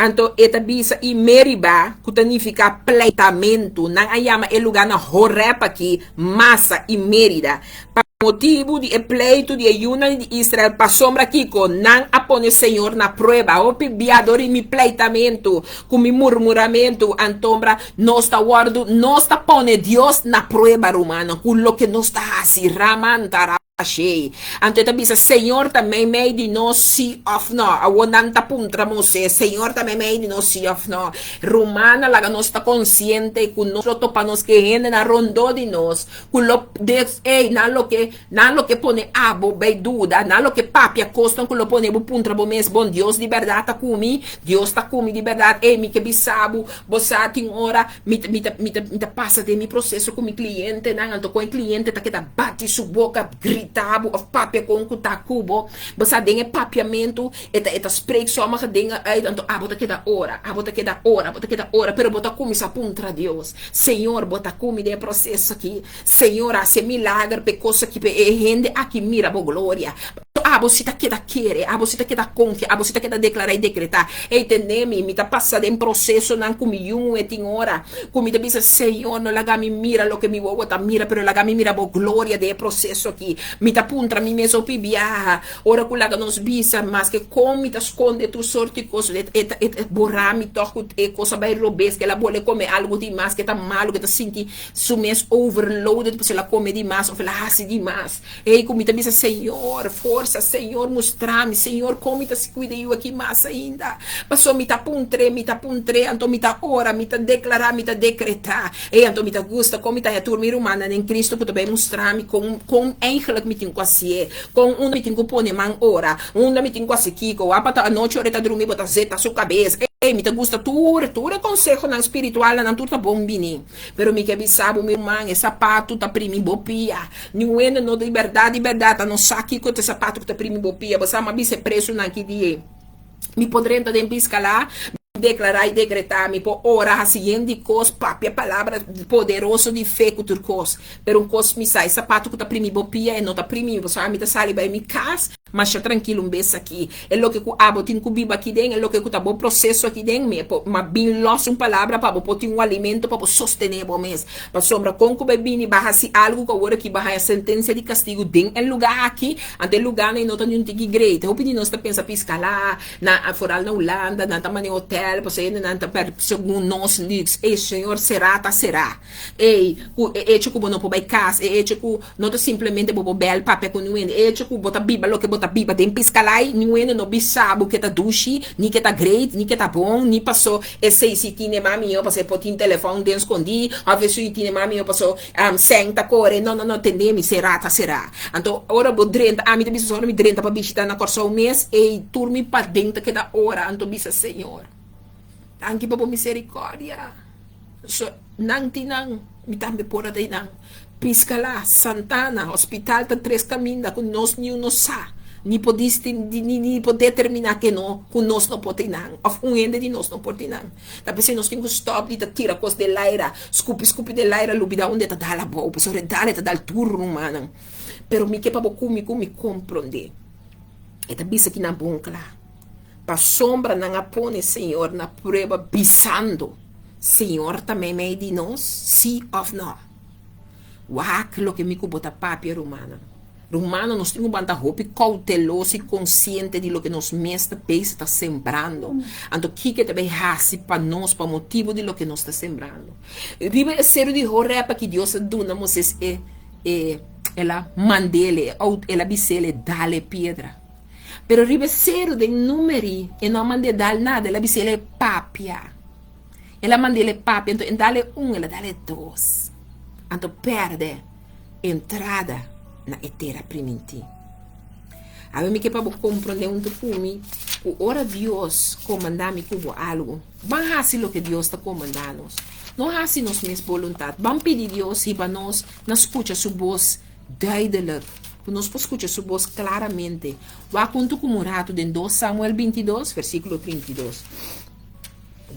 [SPEAKER 1] Anto e ta bisa i Meriba, ku ta nifiká pleitamentu. Nan a yama e lugá na Horèb akí Masa i Merida, pa motibu di e pleitu di e yunan di Israel pasobra kiko nan a pone señor na prueba. Hopi bia dor di mi pleitamentu ku mi murmuramentu, antombra nos ta wòrdu, nos ta pone Dios na prueba, rumannan, ku loke nos ta hasi. Ramantara. Ashei. Anto e ta bisa, Señor ta meimei di nos, sí òf nò? Awor nan ta puntra Moisés, Señor ta meimei di nos, sí òf nò? Rumannan, laga nos ta konsiente ku nos lo topa nos ke hendenan rondó di nos ku lo des, ey, nan lo ke, nan lo ke pone abo bay duda, nan lo ke papia kosnan ku lo pone bo puntra bo mes, Bon, Dios di bèrdat ta ku mi? Dios ta ku mi di bèrdat? Ey, mi ke bisa bo, bo sa tin ora Mi ta, mi ta, mi ta, mi ta pasa den mi proseso ku mi klientenan, anto kon e kliente ta keda bati su boka, grita bo òf papia kon ku ta ku bo. Bo sa den e papiamentu e ta e ta spreek sommige dingen uit, anto abo ta keda ora, abo ta keda ora, abo ta keda ora, pero bo ta kuminsá puntra Dios, Señor, bo ta ku mi den e proseso aki? Señor, hasi e milager pa e kos aki, pa e hende aki mira bo gloria. Abo si ta keda kere, abo si ta keda konfia, abo si ta keda deklará i dekretá. Ey, tende mi, mi ta pasa den prosesonan ku mi yu muhé tin ora ku mi ta bisa, Señor, no laga mi mira loke mi wowo ta mira, pero laga mi mira bo gloria den e proseso aki. Mi ta puntra mi mes hopi biaha, ora ku laga nos bisa, maske kon mi ta skonde tur sorti kos, e ta e ta borá mi tòg ku e kos a bai robes, ku el a bole kome algu di mas, ku e ta malu, ku e ta sinti su mes overloaded pasobra el a kome di mas òf el a hasi di mas. Ei ku mi ta bisa, Señor, forsa, Señor, mustra mi, Señor, kon mi ta si kuida yu aki mas ainda? Pasobra mi ta puntr'é, mi ta puntr'é, anto mi ta ora, mi ta deklará, mi ta dekretá. Ei, anto mi ta gusta kon mi ta haña tur mi rumannan den Cristo ku ta bai mustra mi kon, kon eigenlijk mi tin ku hasié, kon unda mi tin ku pone man ora, unda mi tin ku hasi kiko. Wak pa ta anochi ora e ta drumi bo ta zeta su kabes. Ei, mi ta gusta tur, tur e konsehonan spiritualnan, nan tur ta bon bini. Pero mi ke bisa bo, mi ruman, e sapatu ta primi bo pia. Niun hende no di bèrdat, di bèrdat, a no sa kiko ta e sapatu ku ta primi bo pia. Bo sa, mi a bisa e presunan ki dia. Mi por drenta den piskalá, mi deklará i dekretá, mi por ora, hasi yen di kos, papia palabra poderoso di fe ku tur kos. Pero un kos mi sa, e sapatu ku ta primi bo pia, e no ta primi mi. Pasobra mi ta sali bai mi kas. Masha trankil un bes aki. E loke ku abo tin ku biba aki den, e loke ku ta bo proseso aki den, mi e por ma bin los un palabra pa bo por tin un alimento pa bo sostené bo mes. Pasobra kon ku bo e bini ba hasi algu ku awor aki bo a haña sentensia di kastigu den e lugá aki, anto e lugánan ei no ta ni un tiki great. Hopi di nos ta pensa piskala na foral na Hulanda, nan ta mane hotel, pasobra hendenan ta per segun nos luxe. Ey señor, será ta será. Ey, ku e echo ku bo no por bai kas, e echo ku no ta simplemente bo por bèl papia ku niun hende, e echo ku bo ta biba loke bo ta. ta biba den Piscalai, niun hende no bisa bo ke ta dushi, ni ke ta great, ni ke ta bon, ni paso esei si tine mas mihó paso e por tin telefòn den skondí, òf esui tine mas mihó paso sèn ta kore. No, no, no, tende mi, será ta será. Anto ora bo drenta, ami ta bisa ora mi drenta pa bishita na Kòrsou mes, ei tur mi paden ta keda ora, anto bisa Señor, danki pa bo miserikòrdia. So nan tin nan, mi tambe por a ta nan. Piscala, Santana, hospital ta tres caminda cu nos niun no sa, ni por ni ni por determina ke no, cu nos no por tin nan, of un hende di nos no por tin nan. Ta p'esei nos tin cu stop di ta tira cos den laira, scupi scupi den laira, lubida unda e ta dal abou, pasobra e dal e ta dal tur rumannan. Pero mi ke pa bo cu mi cu mi compronde. E ta bisa kinan bon cla. Pasobra nan a pone Señor na prueba bisando, Señor ta meimei di nos, sí òf nò? Wak loke mi ku bo ta papia, rumannan. Rumannan, nos tin ku banta hopi kouteloso i konsiente di loke nos mes ta bezig ta sembrando. Anto kiko e ta bai hasi pa nos pa motibu di loke nos ta sembrando? Riba e seru di Horeb aki Dios a duna Moisés e e el a mand'el, el a bis'el e dal e piedra. Pero riba e seru den Numeri e no a mand'é dal nada, el a bis'é el e papia. El a mand'é el e papia, anto en dal e un, el a dal e dos. Anto pèrdè entrada na e tera primintí. Awe mi ke pa bo komprondé huntu ku mi ku ora Dios komandá mi ku bo algu, ban hasi loke Dios ta komandá nos. No hasi nos mes boluntat. Ban pidi Dios hiba nos na skucha su bos Duidelijk, ku nos por skucha su bos klaramente. Wak huntu ku un ratu den dos Samuel bintidos, versíkulo trintidos.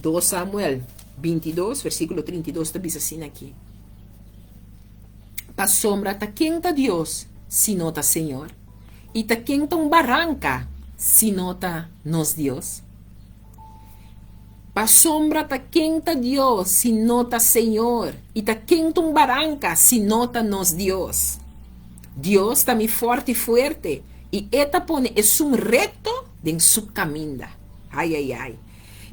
[SPEAKER 1] Dos Samuel bintidos, versíkulo trintidos ta bisa asina aki, Pasobra ta ken ta Dios si no ta Señor? I ta ken ta un baranka si no ta nos Dios? Pasobra ta ken ta Dios si no ta Señor? I ta ken ta un baranka si no ta nos Dios? Dios ta mi fòrti fuerte, i E ta pone esun rekto den su kaminda. Ai, ai, ai.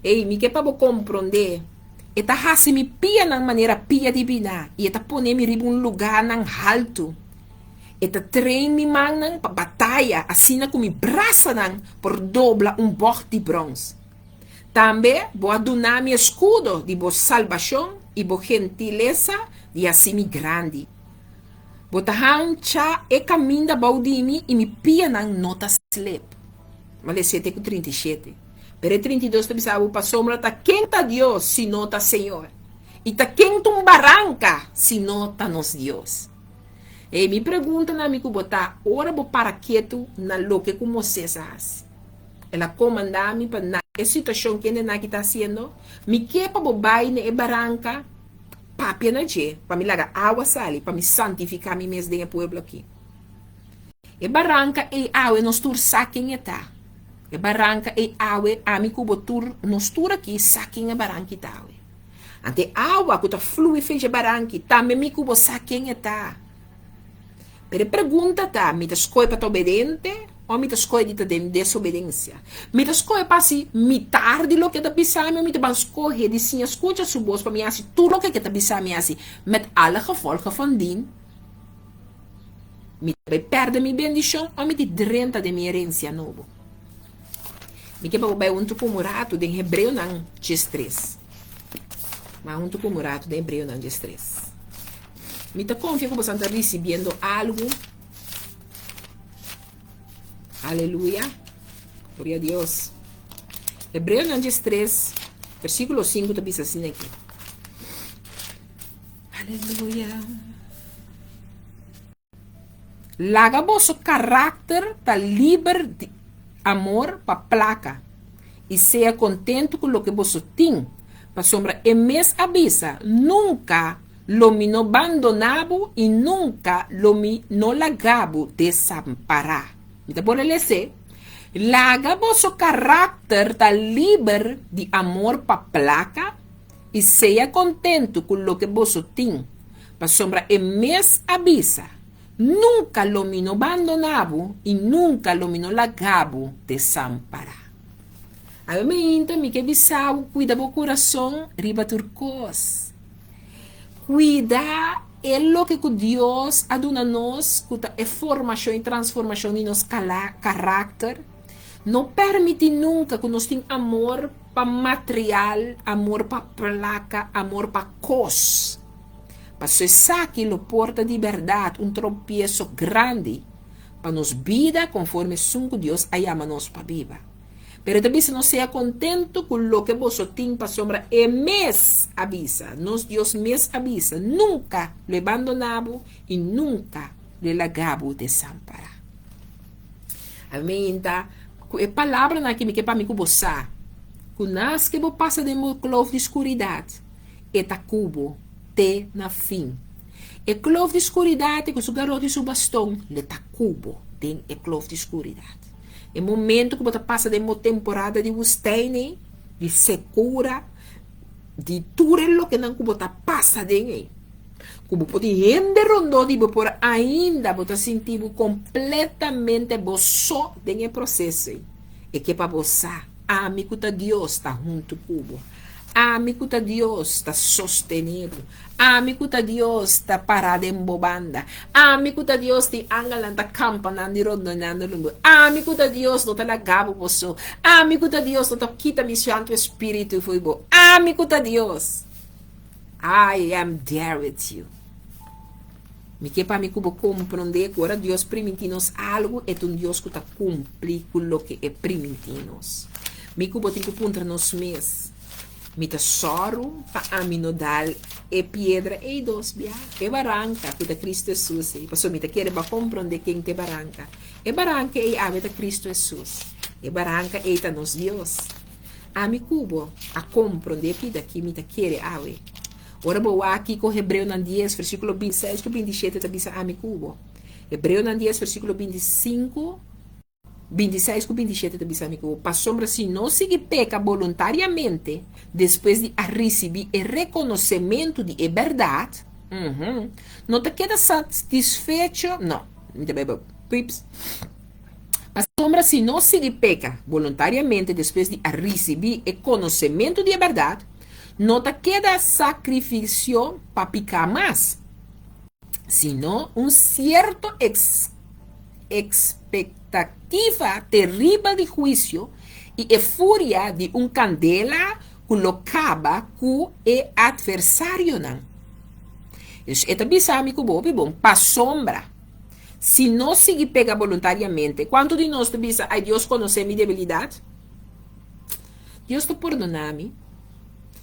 [SPEAKER 1] Ei, mi ke pa bo komprondé. E ta hasi mi pianan manera pia di biná, i E ta pone mi riba un lugánan haltu. E ta train mi mannan pa bataya asina ku mi brasanan por dobla un bògt di bròns. Tambe bo a duna mi eskudo di bo salbashon i bo gentilesa di hasi mi grandi. Bo ta hancha e kaminda bou di mi i mi pianan no ta slep. Male siete ku 37. Pero e 32 ta bisa bo, Pasobra ta ken ta Dios si no ta Señor? I ta ken ta un baranka si no ta nos Dios? Ei, mi pregunta na mi ku bo ta ora bo para ketu na loke ku Moisés a hasi. El a komandá mi pa na e situashon kende nan aki ta hasiendo, mi ke pa bo bai na e baranka, papia na dje, pa mi laga awa sali, pa mi santifiká mi mes den e pueblo aki. E baranka ei awe nos tur sa ken e ta. E baranka ei awe ami ku bo tur, nos tur aki sa ken e baranki ta awe. Ante e awa ku ta flui fen dje baranki, tambe mi ku bo sa ken e ta. Pero e pregunta ta, mi ta skohe pa ta obedente o mi ta skohe di ta den desobedensia? Mi ta skohe pa hasi mitar di loke e ta bisa mi o mi ta ban skohe di siña skucha su bos pa mi hasi tur loke ke ta bisa mi hasi, met alle gevolgen van dien? Mi ta bai pèrdè mi bendishon o mi di drenta den mi herensia nobo? Mi ke pa bo bai huntu ku un ratu den Hebreonan diestres. Bai huntu ku un ratu den Hebreonan diestres. Mi ta konfia ku boso ta risibiendo algu. Aleluya. Gloria a Dios. Hebreonan diestres, versíkulo sinku ta bisa asina aki. Aleluya. Laga boso karakter ta liber di amor pa plaka, i sea kontentu ku loke boso tin, pasobra e mes a bisa, Nunka lo mi no bandoná bo i nunka lo mi no laga bo desampará. Mi ta por lese, Laga boso karakter ta liber di amor pa plaka, i sea kontentu ku loke boso tin, pasobra e mes a bisa, Nunka lo mi no bandoná bo i nunka lo mi no laga bo desampará. Awe mainta mi ke bisa bo kuida bo kurason riba tur kos. Kuida. E loke ku Dios a duna nos, ku ta e formashon i transformashon di nos karakter, no permití nunka ku nos tin amor pa material, amor pa plaka, amor pa kos. Paso esaki lo por ta di bèrdat un tropieso grandi pa nos bida konforme esun ku Dios a yama nos pa biba. Pero e ta bisa nos sea kontentu ku loke boso tin pasobra e mes a bisa, nos Dios mes a bisa, nunka lo e bandoná bo i nunka lo e laga bo desampará. Amén ta ku e palabranan aki mi ke pa mi ku bo sa ku naske bo pasa den bo kloof di skuridat e ta ku bo te na fin. E kloof di skuridat ku su garoti i su baston lo ta ku bo den e kloof di skuridat. E momento ku bo ta pasa den bo temporada di wustijn ei, di sekura, di tur e lokenan ku bo ta pasa den ei, ku bo por tin hende rondó di bo por ainda bo ta sinti bo kompletamente bo so den e proseso ei. E ke pa bo sa, ami ku ta Dios ta huntu ku bo. Ami ku ta Dios ta sostené bo. Ami ku ta Dios ta pará den bo banda. Ami ku ta Dios tin angelnan ta kampa nan di rondoná nan rondó. Ami ku ta Dios no ta laga bo bo so. Ami ku ta Dios no ta kita mi Santu Espíritu fo'i bo. Ami ku ta Dios. I am there with you. Mi ke pa mi ku bo komprondé ku ora Dios primintí nos algu, e ta un Dios ku ta kumpli ku loke e primintí nos. Mi ku bo tin ku puntra nos mes, Mi ta sòru pa ami no dal e piedra ei dos bia, e baranka ku ta Kristu Hesus ei, pasobra mi ta kere bo a komprondé ken ta e baranka. E baranka ei awe ta Kristu Hesus. E baranka ei ta nos Dios. Ami ku bo a komprondé pida ki mi ta kere awe. Ora bo wak kiko Hebreonan dies, versíkulo bintiseis ku bintishete ta bisa ami ku bo. Hebreonan dies, versíkulo bintisinku, bintiseis ku bintishete ta bisa ami ku bo, Pasobra si nos sigui peka boluntariamente despues di a risibí e rekonosementu di e bèrdat, no ta keda satisfecho, no, mi ta bai bo, pips. Pasobra si nos sigui peka boluntariamente despues di a risibí e konosementu di e bèrdat, no ta keda sakrifisio pa piká mas, sino un sierto ekspektativa teribel di huisio i e furia di un kandela ku lo kaba ku e atversarionan. Dus e ta bisa mi ku bo hopi bon, pasobra Si nos sigui pega boluntariamente, kuantu di nos ta bisa, Ai, Dios konosé mi debilidat. Dios ta pordoná mi.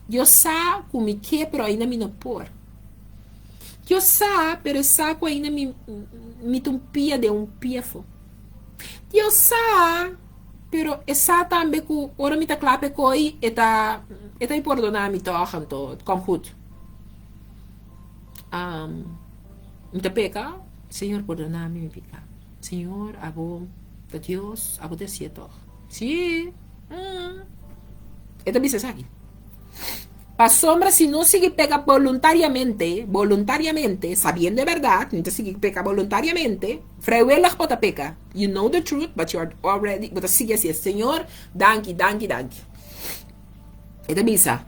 [SPEAKER 1] Dios sa ku mi ke, pero ainda mi no por. Dios sa, pero e sa ku ainda mi, mi ta un pia den un pia afó. Dios sa, pero e sa tambe ku ora mi ta kla pa e koi, e ta, e ta pordoná mi tòg, anto, het komt goed. Mi ta peka, Señor pordona mi mi pika. Señor abo ta Dios, abo ta hacié tog. Sí, mm. E ta bisa esaki. Pasobra si nos sigui peka boluntariamente, boluntariamente, sabiendo e berdad, mi ta sigui peka boluntariamente, vrijwillig bo ta peka. You know the truth, but you are already, bo ta sigui hacié. Señor, danki, danki, danki. E ta bisa,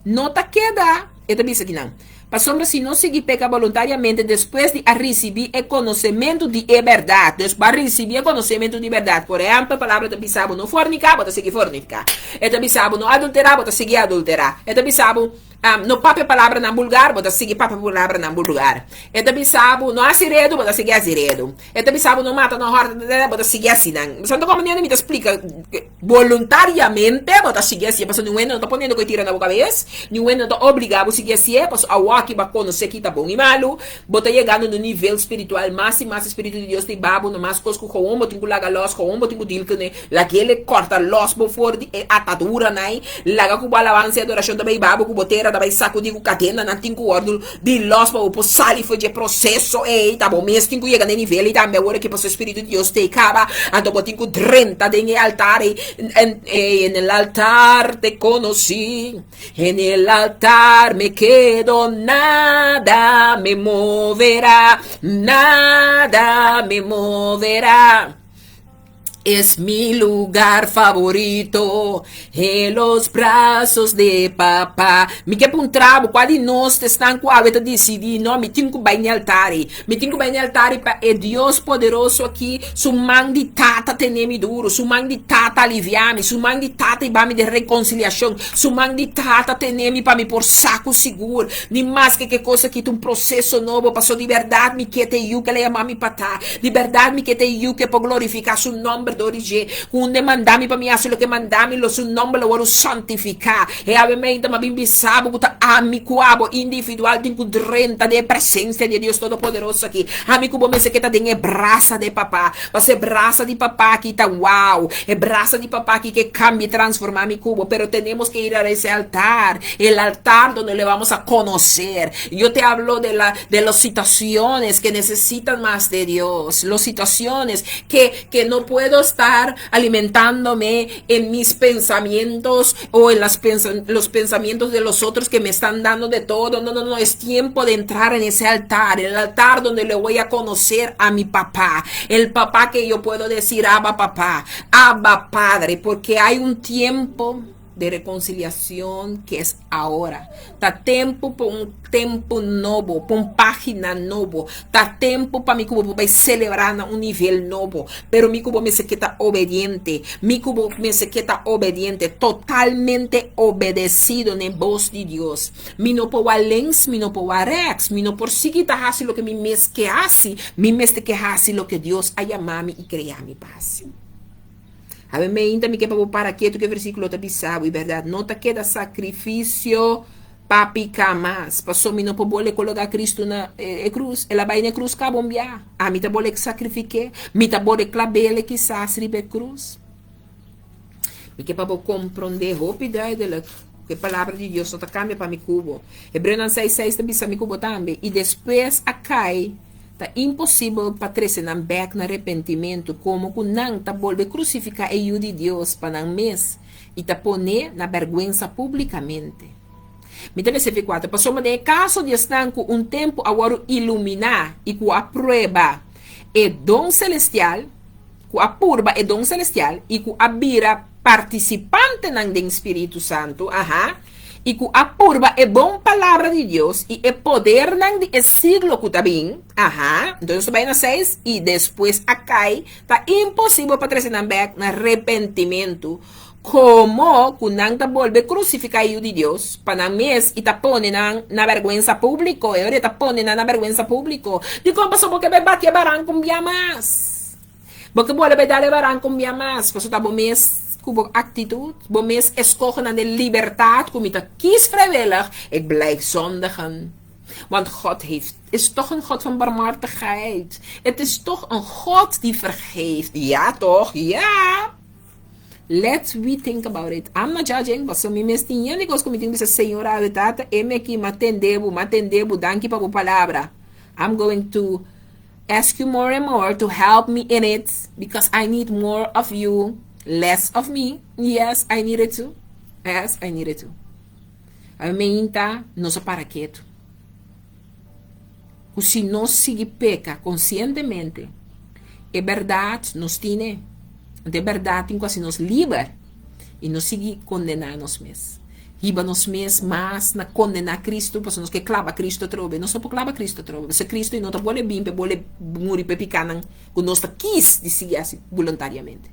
[SPEAKER 1] No ta keda, e ta bisa kinan, pasobra si nos sigui peka boluntariamente despues di a risibí e konosementu di e bèrdat, dus bo a risibí e konosementu di bèrdat, por ehèmpel, palabra ta bisa bo no forniká, bo ta sigui forniká, e ta bisa bo no adulterá, bo ta sigui adulterá, e ta bisa bo no papia palabranan bulgar, bo ta sigui papia palabranan bulgar, e ta bisa bo no hasi redu, bo ta sigui hasi redu, e ta bisa bo no mata, no hòrta, bo ta sigui hasi nan. Bo sa ta komprendiendo mi ta splika? Boluntariamente bo ta sigui hasié, pasobra niun hende no ta poniendo ku e tira na bo kabes, niun hende no ta obligá bo sigui hasié, pasobra awor ki bo a konosé ki ta bon i malu, bo ta yegando na un nivel spiritual mas i mas, e spiritu di Dios ta hiba bo na mas kos ku gewoon bo tin ku laga lòs, gewoon bo tin ku deal kuné, lag'el e kòrta lòs bo for di e ataduranan ei, laga ku bo alabansa i adorashon ta bai hiba bo ku bo tera ta bai sakudí ku kadenanan tin ku wòrdu di lòs pa bo por sali for dje proseso ei, ta bo mes tin ku yega na e nivel ei tambe awor aki pasobra e Spiritu di Dios ta ei kaba, anto bo tin ku drenta den e altar ei, en en el altar te konosí, en el altar me kedo, nada me moverá, nada me moverá. Es mi lugar favorito, en los brazos de papá. Mi ke puntra bo, kua di nos ta esnan ku awe ta disidí, No, mi tin ku bai n'e altar ei. Mi tin ku bai n'e altar ei pa e Dios poderoso aki su man di Tata tene mi duru, su man di Tata aliviá mi, su man di Tata hiba mi den rekonsiliashon, su man di Tata tene mi pa mi por sa ku sigur, ni maske ke kos aki ta un proseso nobo, paso di bèrdat mi ke ta e yu ku el a yama mi pa ta. Di bèrdat mi ke ta e yu ke por glorifiká su nòmber dor di dje. Ku un de manda mi pa mi hasi loke manda mi, lo su nòmber lo wòrdu santifiká. E awe meinta m'a bin bisa bo ku ta ami ku abo individual tin ku drenta den e presensia di e Dios Todopoderoso aki. Ami ku bo mester ke ta den e brasa di e Papá. Pasobra e brasa di Papá aki ta wow. E brasa di Papá aki ke kambia i transformá mi ku bo. Pero tenemos ke ir a ese altar, el altar donde le vamos a konoser. Yo te hablo de la de los situaciones que necesitan más de Dios, los situaciones que, que no puedo estar alimentándome en mis pensamientos o en las los pensamientos de los otros que me están dando de todo. No, no, no, es tiempo de entrar en ese altar, el altar donde le voy a conocer a mi papá, el papá que yo puedo decir, Abba papá, Abba padre, porque hay un tiempo de reconciliacion que es ahora. Ta tempo pa un tempo nobo, pa un pagina nobo. Ta tempo pa mi cu bo por bay celebra na un nivel nobo. Pero mi cu bo mester keda obediente. Mi cu bo mester keda obediente, totalmente obedecido n'e bos di Dios. Mi no por wak links, mi no por wak rechts. Mi no por sigui ta haci loke mi mes ke haci. Mi mester ke haci loke Dios a yama mi y crea mi pa haci. Awe meinta mi ke pa bo para ketu ku e versíkulo ta bisa bo, i bèrdat no ta keda sakrifisio pa piká mas, pasobra mi no por bole kologá Kristu na e krus, el a bai na e krus kaba un bia, ami ta bole sakrifik'é, mi ta bole klab'é kisas riba e krus. Mi ke pa bo komprondé hopi duidelik ku e palabra di Dios no ta kambia pa mi ku bo. Hebreonan seis seis ta bisa mi ku bo tambe, I despues a kai. Ta imposibel pa trese nan bèk na repentimentu, komo ku nan ta bolbe krusifiká e Yu di Dios pa nan mes i ta pon'é na bèrgwensa públikamente. Mi ta lesa 24, Pasobra den e kaso di esnan ku un tempu a wòrdu iluminá i ku a prueba e don selestial, ku a purba e don selestial i ku a bira partisipantenan den Spiritu Santu, aha, i ku a purba e bon palabra di Dios i e podernan di e siglo ku ta bin, aha, entonces nos ta bai na seis, i despues a kai, ta imposibel pa trese nan bèk na repentimentu, komo ku nan ta bolbe krusifiká e Yu di Dios pa nan mes i ta pone nan na bèrgwensa públiko, e ora e ta pone nan na bèrgwensa públiko. Dikon pasobra bo ke bai bati e baranku un bia mas? Bo ke bolbe dal e baranka un bia mas, pasobra ta bo mes ku bo aktitut, bo mes eskoho nan den libertat ku mi ta kies vrijwillig, ik blijf zondigen. Want God heeft, is toch een God van barmhartigheid. Het is toch een God die vergeeft. Ja toch? Ja! Let's we think about it. I'm not judging, pasobra mi mes tin yen di kos ku mi tin ku bisa, Señor awe Tata, e mi aki, m'a tende bo, m'a tende bo, danki pa bo palabra. I'm going to ask you more and more to help me in it because I need more of you, less of me. Yes, I need it too. Yes, I need it too. Awe meinta nos a para ketu. Ku si nos sigui peka konsientemente, e bèrdat nos tine. Anto e bèrdat tin ku hasi nos liber i no sigui kondená nos mes. Hiba nos mes mas na kondená Kristu pasobra nos ke klaba Kristu atrobe. Nos no por klaba Kristu atrobe pasobra Kristu i no ta bole bin pa e bole muri pa e pikánan ku nos ta kis di sigui hasi boluntariamente.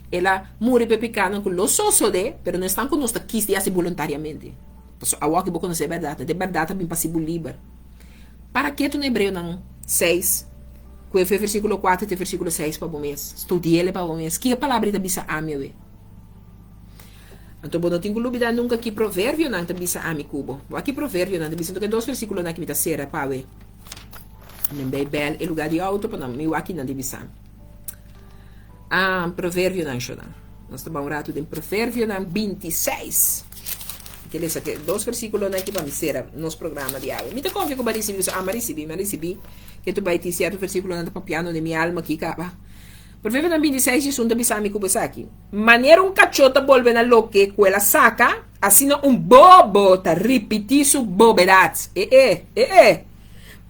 [SPEAKER 1] El a muri pa e pikánan ku lo sosodé, pero no esnan ku nos ta kis di hasi boluntariamente. Pasobra awor ku bo konosé e bèrdat, e bèrdat ta bin pa hasi bo liber. Para ketu na Hebreonan seis, ku e versíkulo kuater te versíkulo seis pa bo mes. Studi'el pa bo mes. Ki e palabra ei ta bisa ami awe? Anto bo no tin ku lubidá nunka ki proverbionan ta bisa ami ku bo. Wak ki proverbionan ta bisa. Anto ke dos versíkulonan ki mi ta sera pa awe. Mi bai bèl e lugá di outo pa nan mi wak ki nan ta bisa. Ah, proverbionan shonnan. Nos ta bai un ratu den Proverbionan 26. Mi ke lesa ke dos versíkulonan aki pa mi sera nos programa di awe. Mi ta konfia ku bo a risibí, pasobra ami a risibí, mi a risibí ke tu bai tin sierto versíkulonan ta papiando den mi alma aki kaba. Proverbionan 26 Hesus ta bisa mi ku bo esaki. Manera un kachó ta bolbe na loke ku el a saka, asina un bobo ta ripití su bobedat. E e, e e.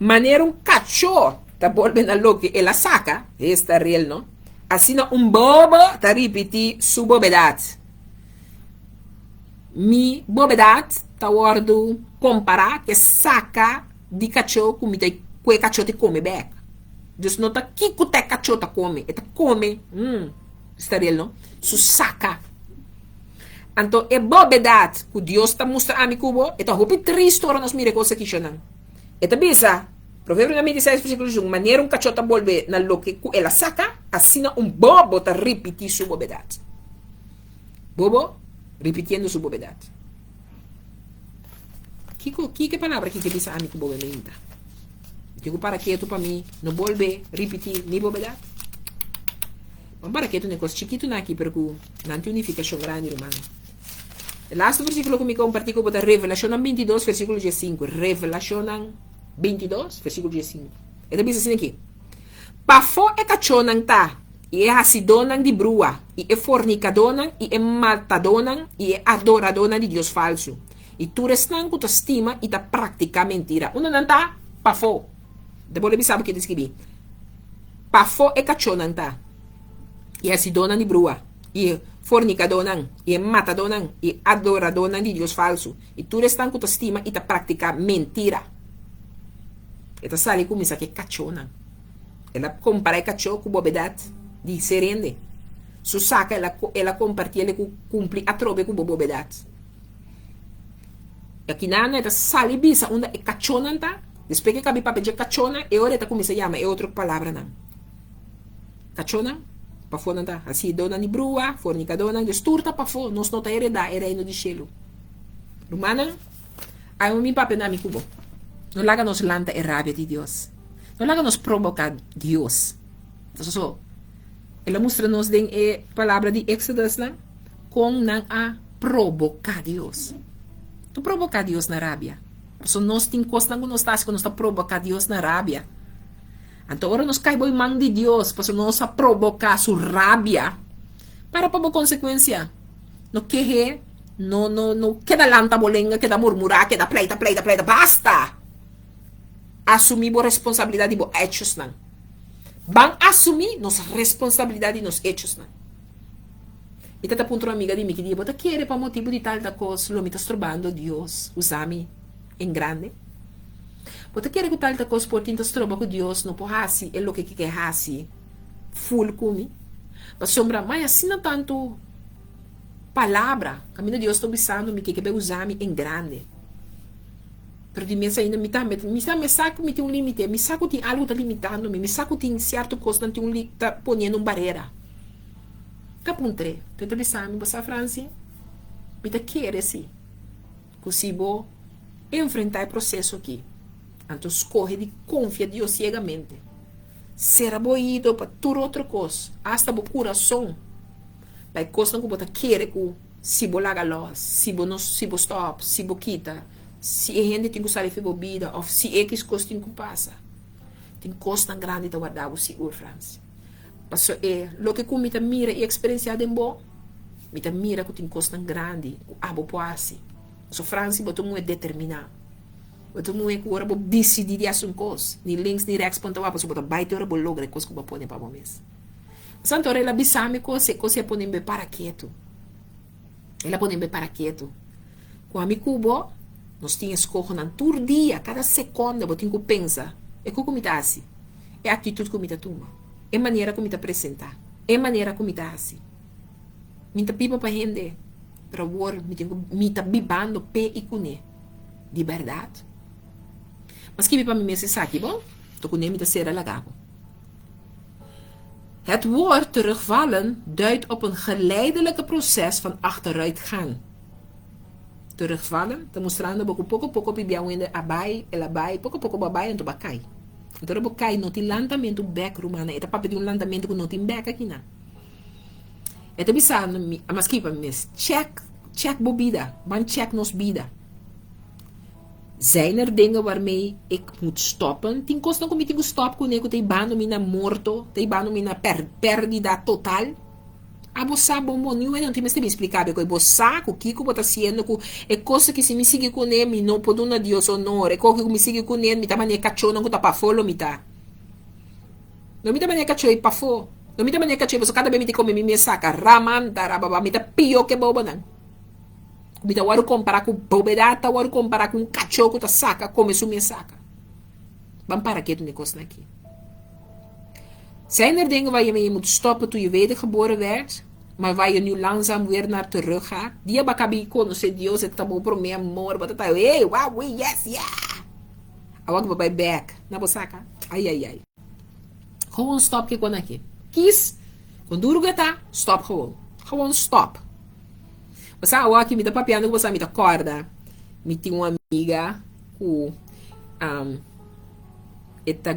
[SPEAKER 1] Manera un kachó ta bolbe na loke el a saka, esta riel no? Asina un bobo ta ripití su bobedat. Mi bobedat ta wòrdu kompará ku e saka di kachó ku mi ta ku e kachó ta kome bèk. Dus no ta kiko ta e kachó ta kome, e ta kome, mm, sta real no, su saka. Anto e bobedat ku Dios ta mustra ami ku bo, e ta hopi tristu ora nos mira e kos aki shonnan. E ta bisa, Proverbionan 26 versíkulo 21, Manera un kachó ta bolbe na loke ku el a saka, asina un bobo ta ripití su bobedat. Bobo ripitiendo su bobedat. Kiko, kiko e palabra aki ke bisa ami ku bo bementa? Tin ku para ketu pa mi no bolbe ripití mi bobedat? Ban para ketu na e kos chikitunan aki, pero ku nan tin un nifikashon grandi, rumannan. E lastu versíkulo ku mi kompartí ku bo ta Revelashonnan bintidos, versíkulo diesinku. Revelashonnan bintidos, versíkulo diesinku. E ta bisa asina aki, Pafó e kachónan ta, i e hasidónan di brua, i e fornikadónan, i e matadónan, i e adoradónan di dios falsu, i tur esnan ku ta stima i ta praktiká mentira. Unda nan ta? Pafó. Ta bolbe bisa bo ke ta skibí. Pafó e kachónan ta, i e hasidónan di brua, i e fornikadónan, i e matadónan, i e adoradónan di dios falsu, i tur esnan ku ta stima i ta praktiká mentira. E ta sali kuminsá ku e kachónan. El a kompará e kachó ku bobedat di ser hende. Su saka el a el a kompartí el ku kumpli atrobe ku bo bobedat. I akinan e ta sali bisa unda e kachónan ta. Despues ku e kabi papia dje kachónan, e ora e ta kuminsá yama e otro palabranan. Kachónan, pafó nan ta. Hasidónan di brua, fornikadónan, dus tur ta pafó. Nos no ta heredá e reino di shelu. Rumannan, Ai un mi papia na mi ku bo. No laga nos lanta e rabia di Dios. No laga nos proboká Dios. So, el a mustra nos den e palabra di Exodusnan kon nan a proboká Dios. No proboká Dios na rabia. Pasobra nos tin kosnan ku nos ta hasi ku nos ta proboká Dios na rabia. Anto ora nos kai bo e man di Dios pasobra nos a proboká su rabia, para pa bo konsekuensia. No kehe, no, no, no keda lanta bo lenga, keda murmurá, keda pleita, pleita, pleita. Basta! Asumí bo responsabilidat di bo echosnan. Ban asumí nos responsabilidat di nos echosnan. Mi ta ta puntra un amiga di mi ki dia, Bo ta kere pa motibu di tal ta kos lo mi ta strobando Dios usa mi en grande? Bo ta kere ku tal ta kos por tin ta stroba ku Dios no por hasi e loke ke ke hasi ful ku mi? Pasobra mai asina tantu palabra kaminda Dios ta bisando mi ke ke bai usa mi en grande. Pero di mes ainda mi tambe, mi tambe sa ku mi tin un limite, mi sa ku tin algu ta limitando mi, mi sa ku tin sierto kosnan tin un li ta poniendo un barera. Ta puntr'é, ta ta bisa mi, bo sa Franci, mi ta kere si ku si bo enfrentá e proseso aki, anto skohe di konfia Dios siegamente, sera bo oido pa tur otro kos, asta bo kurason, pa e kosnan ku bo ta kere ku si bo laga lòs, si bo no, si bo stòp, si bo kita, si e hende tin ku sali for bo bida òf si ekis kos tin ku pasa. Tin kosnan grandi ta warda bo sigur, Frans. Pasobra e loke ku mi ta mira i eksperensiá den bo, mi ta mira ku tin kosnan grandi ku abo por hasi. Pasobra Fransi, bo ta un muhé determiná. Bo ta un muhé ku ora bo disidí di hasi un kos, ni links ni rèks por ta wak, pasobra bo ta bai te ora bo logra e kos ku bo a pone pa bo mes. Santo ora el a bisa mi kos, e kos ei a pone mi para ketu. El a pone mi para ketu. Ku ami ku bo, nos tin eskohonan tur dia, kada sekonda bo tin ku pensa, e ku ku mi ta hasi, e aktitut ku mi ta tuma, e manera ku mi ta presentá, e manera ku mi ta hasi. Mi ta biba pa hende, pero awor mi tin ku mi ta bibando p'e i kuné, di bèrdat. M'a skibi pa mi mes esaki bo, to kuné mi ta sera laga bo. Het woord terugvallen duidt op een geleidelijke proces van achteruitgang. Terugvallen ta mustrando bo ku poko poko pibia un hende a bai, el a bai, poko poko bo a bai anto bo a kai. Anto ora bo kai no tin lantamentu bek rumannan, e ta papia di un lantamentu ku no tin bek akinan. E ta bisando mi, a maski pa mi mes, check, check bo bida, ban check nos bida. Zijn er dingen waarmee ik moet stoppen? Tin kosnan ku mi tin ku stòp kuné ku ta hibando mi na morto, ta hibando mi na pèrdida total? Abo sa bon bon, niun hende no tin mester bin splika bo, bo sa ku kiko bo ta hasiendo ku e kos aki si mi sigui kuné mi no por duna Dios honor, e kos aki ku mi sigui kuné mi ta manera e kachónan ku ta pafó lo mi ta. No mi ta manera e kachó ei pafó. No mi ta manera kachó pasobra kada bes mi ta kome mi mes saka ramanta rababa mi ta pió ke bobonan. Mi ta wòrdu kompará ku bobedat ta wòrdu kompará ku un kachó ku ta saka kome su mes saka. Ban para ketu na e kosnan aki. Zijn er dingen waar je mee je moet stoppen toen je wedergeboren werd, maar waar je nu langzaam weer naar terug gaat? Dia bo a kabi konosé Dios e ta bo promé amor, bo ta ta hey, wow, we, yes, yeah! Awor ku bo bai bèk na bo saka, ai ai ai. Gewoon stop ke kon aki. Kies, kon duru ku e ta, stop gewoon. Gewoon stop. Bo sa awor aki mi ta papiando ku bo sa mi ta kòrda mi tin un amiga ku e ta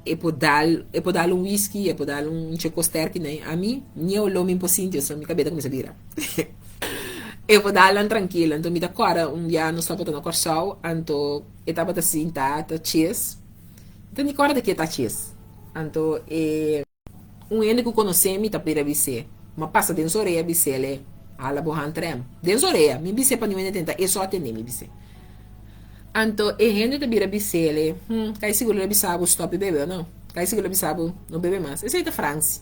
[SPEAKER 1] e por dal e por dal un whisky e por dal un cheko sterki na ami ni e oló mi por sinti so mi kabeta kuminsá bira e por dal nan trankilo anto mi ta kòrda un bia nos tabata na Kòrsou anto e tabata sinta ta ches mi ta ni kòrda ke ta ches anto e Un hende ku konosé mi ta bira bis'é. M'a pasa den su orea bis'é, Hala bo handrem. Den su orea. Mi bis'é pa niun hende tenta, e so a tende mi bis'é. Anto e hende ta bira bis'é, Hm, kai sigur lo bisa bo stòp di bebe o no? Kai sigur lo bisa bo no bebe mas? Esei ta Fransi.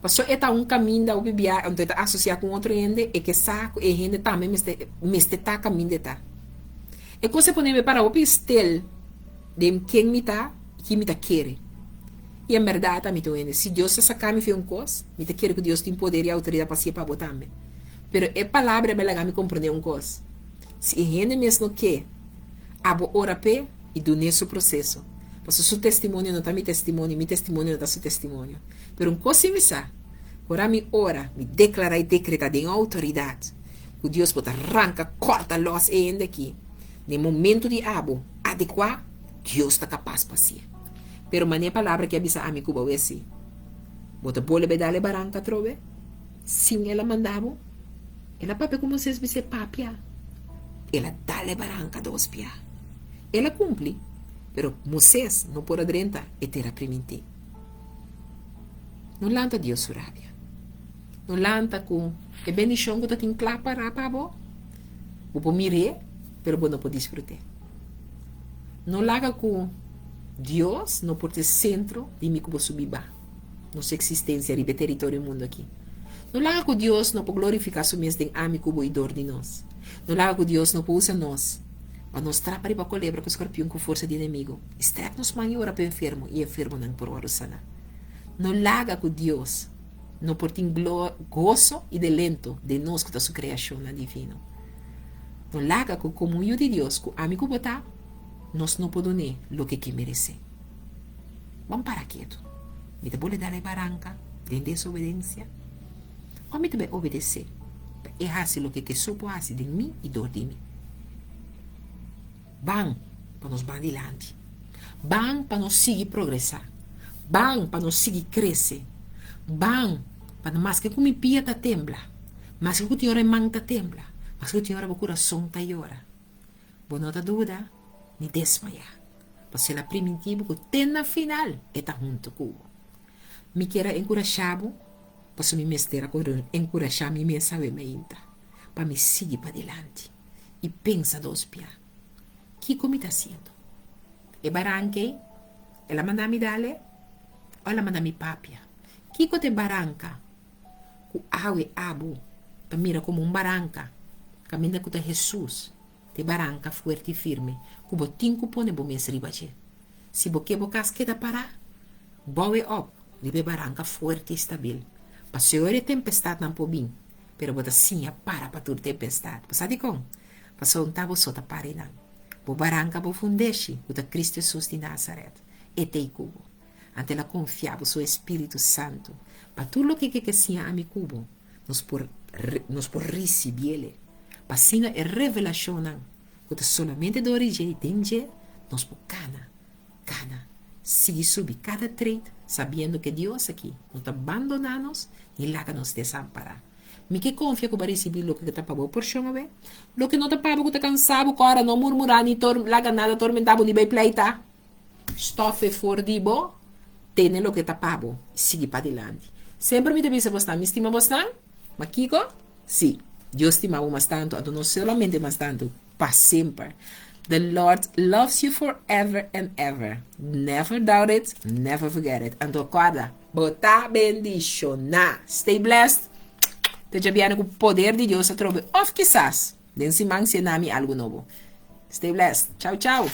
[SPEAKER 1] Pasobra e ta un kaminda hopi bia, anto e ta asosiá ku un otro hende, e ke sa ku e hende tambe mester mester ta kaminda e ta. E kos a pone mi para hopi stil den ken mi ta i kin mi ta kere. I en bèrdat ami ta un hende, si Dios ta saka mi fe un kos, mi ta kere ku Dios tin poder i outoridat pa hasié pa bo tambe. Pero e palabra a laga mi komprondé un kos, si e hende mes no ke, abo ora p'e i dun'é su proseso. Pasobra su testimonio no ta mi testimonio i mi testimonio no ta su testimonio. Pero un kos si mi sa, ku ora mi ora, mi deklará i dekretá den outoridat ku Dios por ta ranka kòrta lòs e hende aki na e momentu di abo adekuá, Dios ta kapas pa hasié. Pero mane palabra ki a bisa ami ku bo wesi, Bo ta bolbe dal e baranka atrobe? Sin el a manda bo? El a papia ku Moisés bis'é, Papia. El a dal e baranka dos bia. El a kumpli, pero Moisés no por a drenta e tera primintí. No lanta Dios su rabia. No lanta ku e bendishon ku ta tin kla pará pa bo. Bo por mir'é, pero bo no por disfrut'é. No laga ku Dios no por ta e sentro di mi ku bo su biba, nos eksistensia riba e teritorio mundu aki. No laga ku Dios no por glorifiká su mes den ami ku bo i dor di nos. No laga ku Dios no por usa nos pa nos trapa riba kolebra ku skorpion ku forsa di enemigu i strèk nos man i ora pa enfermo i enfermonan por wòrdu saná. No laga ku Dios no por tin goso i delento den nos ku ta su kreashonnan divino. No laga ku komo un yu di Dios ku ami ku bo ta, nos no por dun'é loke ke meresé. Ban para ketu. Mi ta bole dal e baranka den desobedensia? Òf mi ta bai obedesé pa e hasi loke ke so por hasi den mi i dor di mi? Ban pa nos ban dilanti. Ban pa nos sigui progresá. Ban pa nos sigui krese. Ban pa maske ku mi pia ta tembla, Maske ku tin ora e man ta tembla, maske ku tin ora bo kurason ta yora, bo no ta duda ni desmayá, pasobra el a primintí bo ku te na final e ta huntu ku bo. Mi kier a enkurashá bo, pasobra mi mester a enkurashá mi mes awe mainta, pa mi sigui padilanti i pensa dos bia, Kiko mi ta hasiendo? E baranka ei, el a manda mi dal e o el a manda mi papia? Kiko ta e baranka ku awe abo ta mira komo un baranka, kaminda ku ta Hesus ta e baranka fuerte i firme ku bo tin ku pone bo mes riba dje. Si bo ke bo kas keda pará, bou e òp riba e baranka fuerte i stabil. Paseo e tempestatnan por bin, pero bo ta siña para pa tur tempestat. Bo sa dikon? Pasobra un ta bo so ta para einan. Bo baranka bo fundeshi, ku ta Kristu Hesus di Nazaret, e t'ei ku bo. Anto el a konfia bo su espíritu santu pa tur loke ke ke siña ami ku bo, nos por nos por risibiel e, pa asina e revelashonnan ku ta solamente dor di dje i den dje nos por kana, kana, sigui subi kada tret sabiendo ke Dios aki no ta bandoná nos ni laga nos desampará. Mi ke konfia ku bo a risibí loke ku ta pa bo porshon awe. Loke no ta pa bo ku ta kansa bo, kòrda no murmurá ni tor laga nada tormentá bo ni bai pleita. Stòf e for di bo, tene loke ta pa bo i sigui padilanti. Semper mi ta bisa bosnan, mi stima bosnan, ma kiko? Sí, Dios stima bo mas tantu, anto no solamente mas tantu, pa semper. The Lord loves you forever and ever. Never doubt it, never forget it. Anto kòrda, bo ta bendishoná. Stay blessed. Te djabièrnè ku poder di Dios atrobe òf kisas den siman siña mi algu nobo. Stay blessed. Chau chau.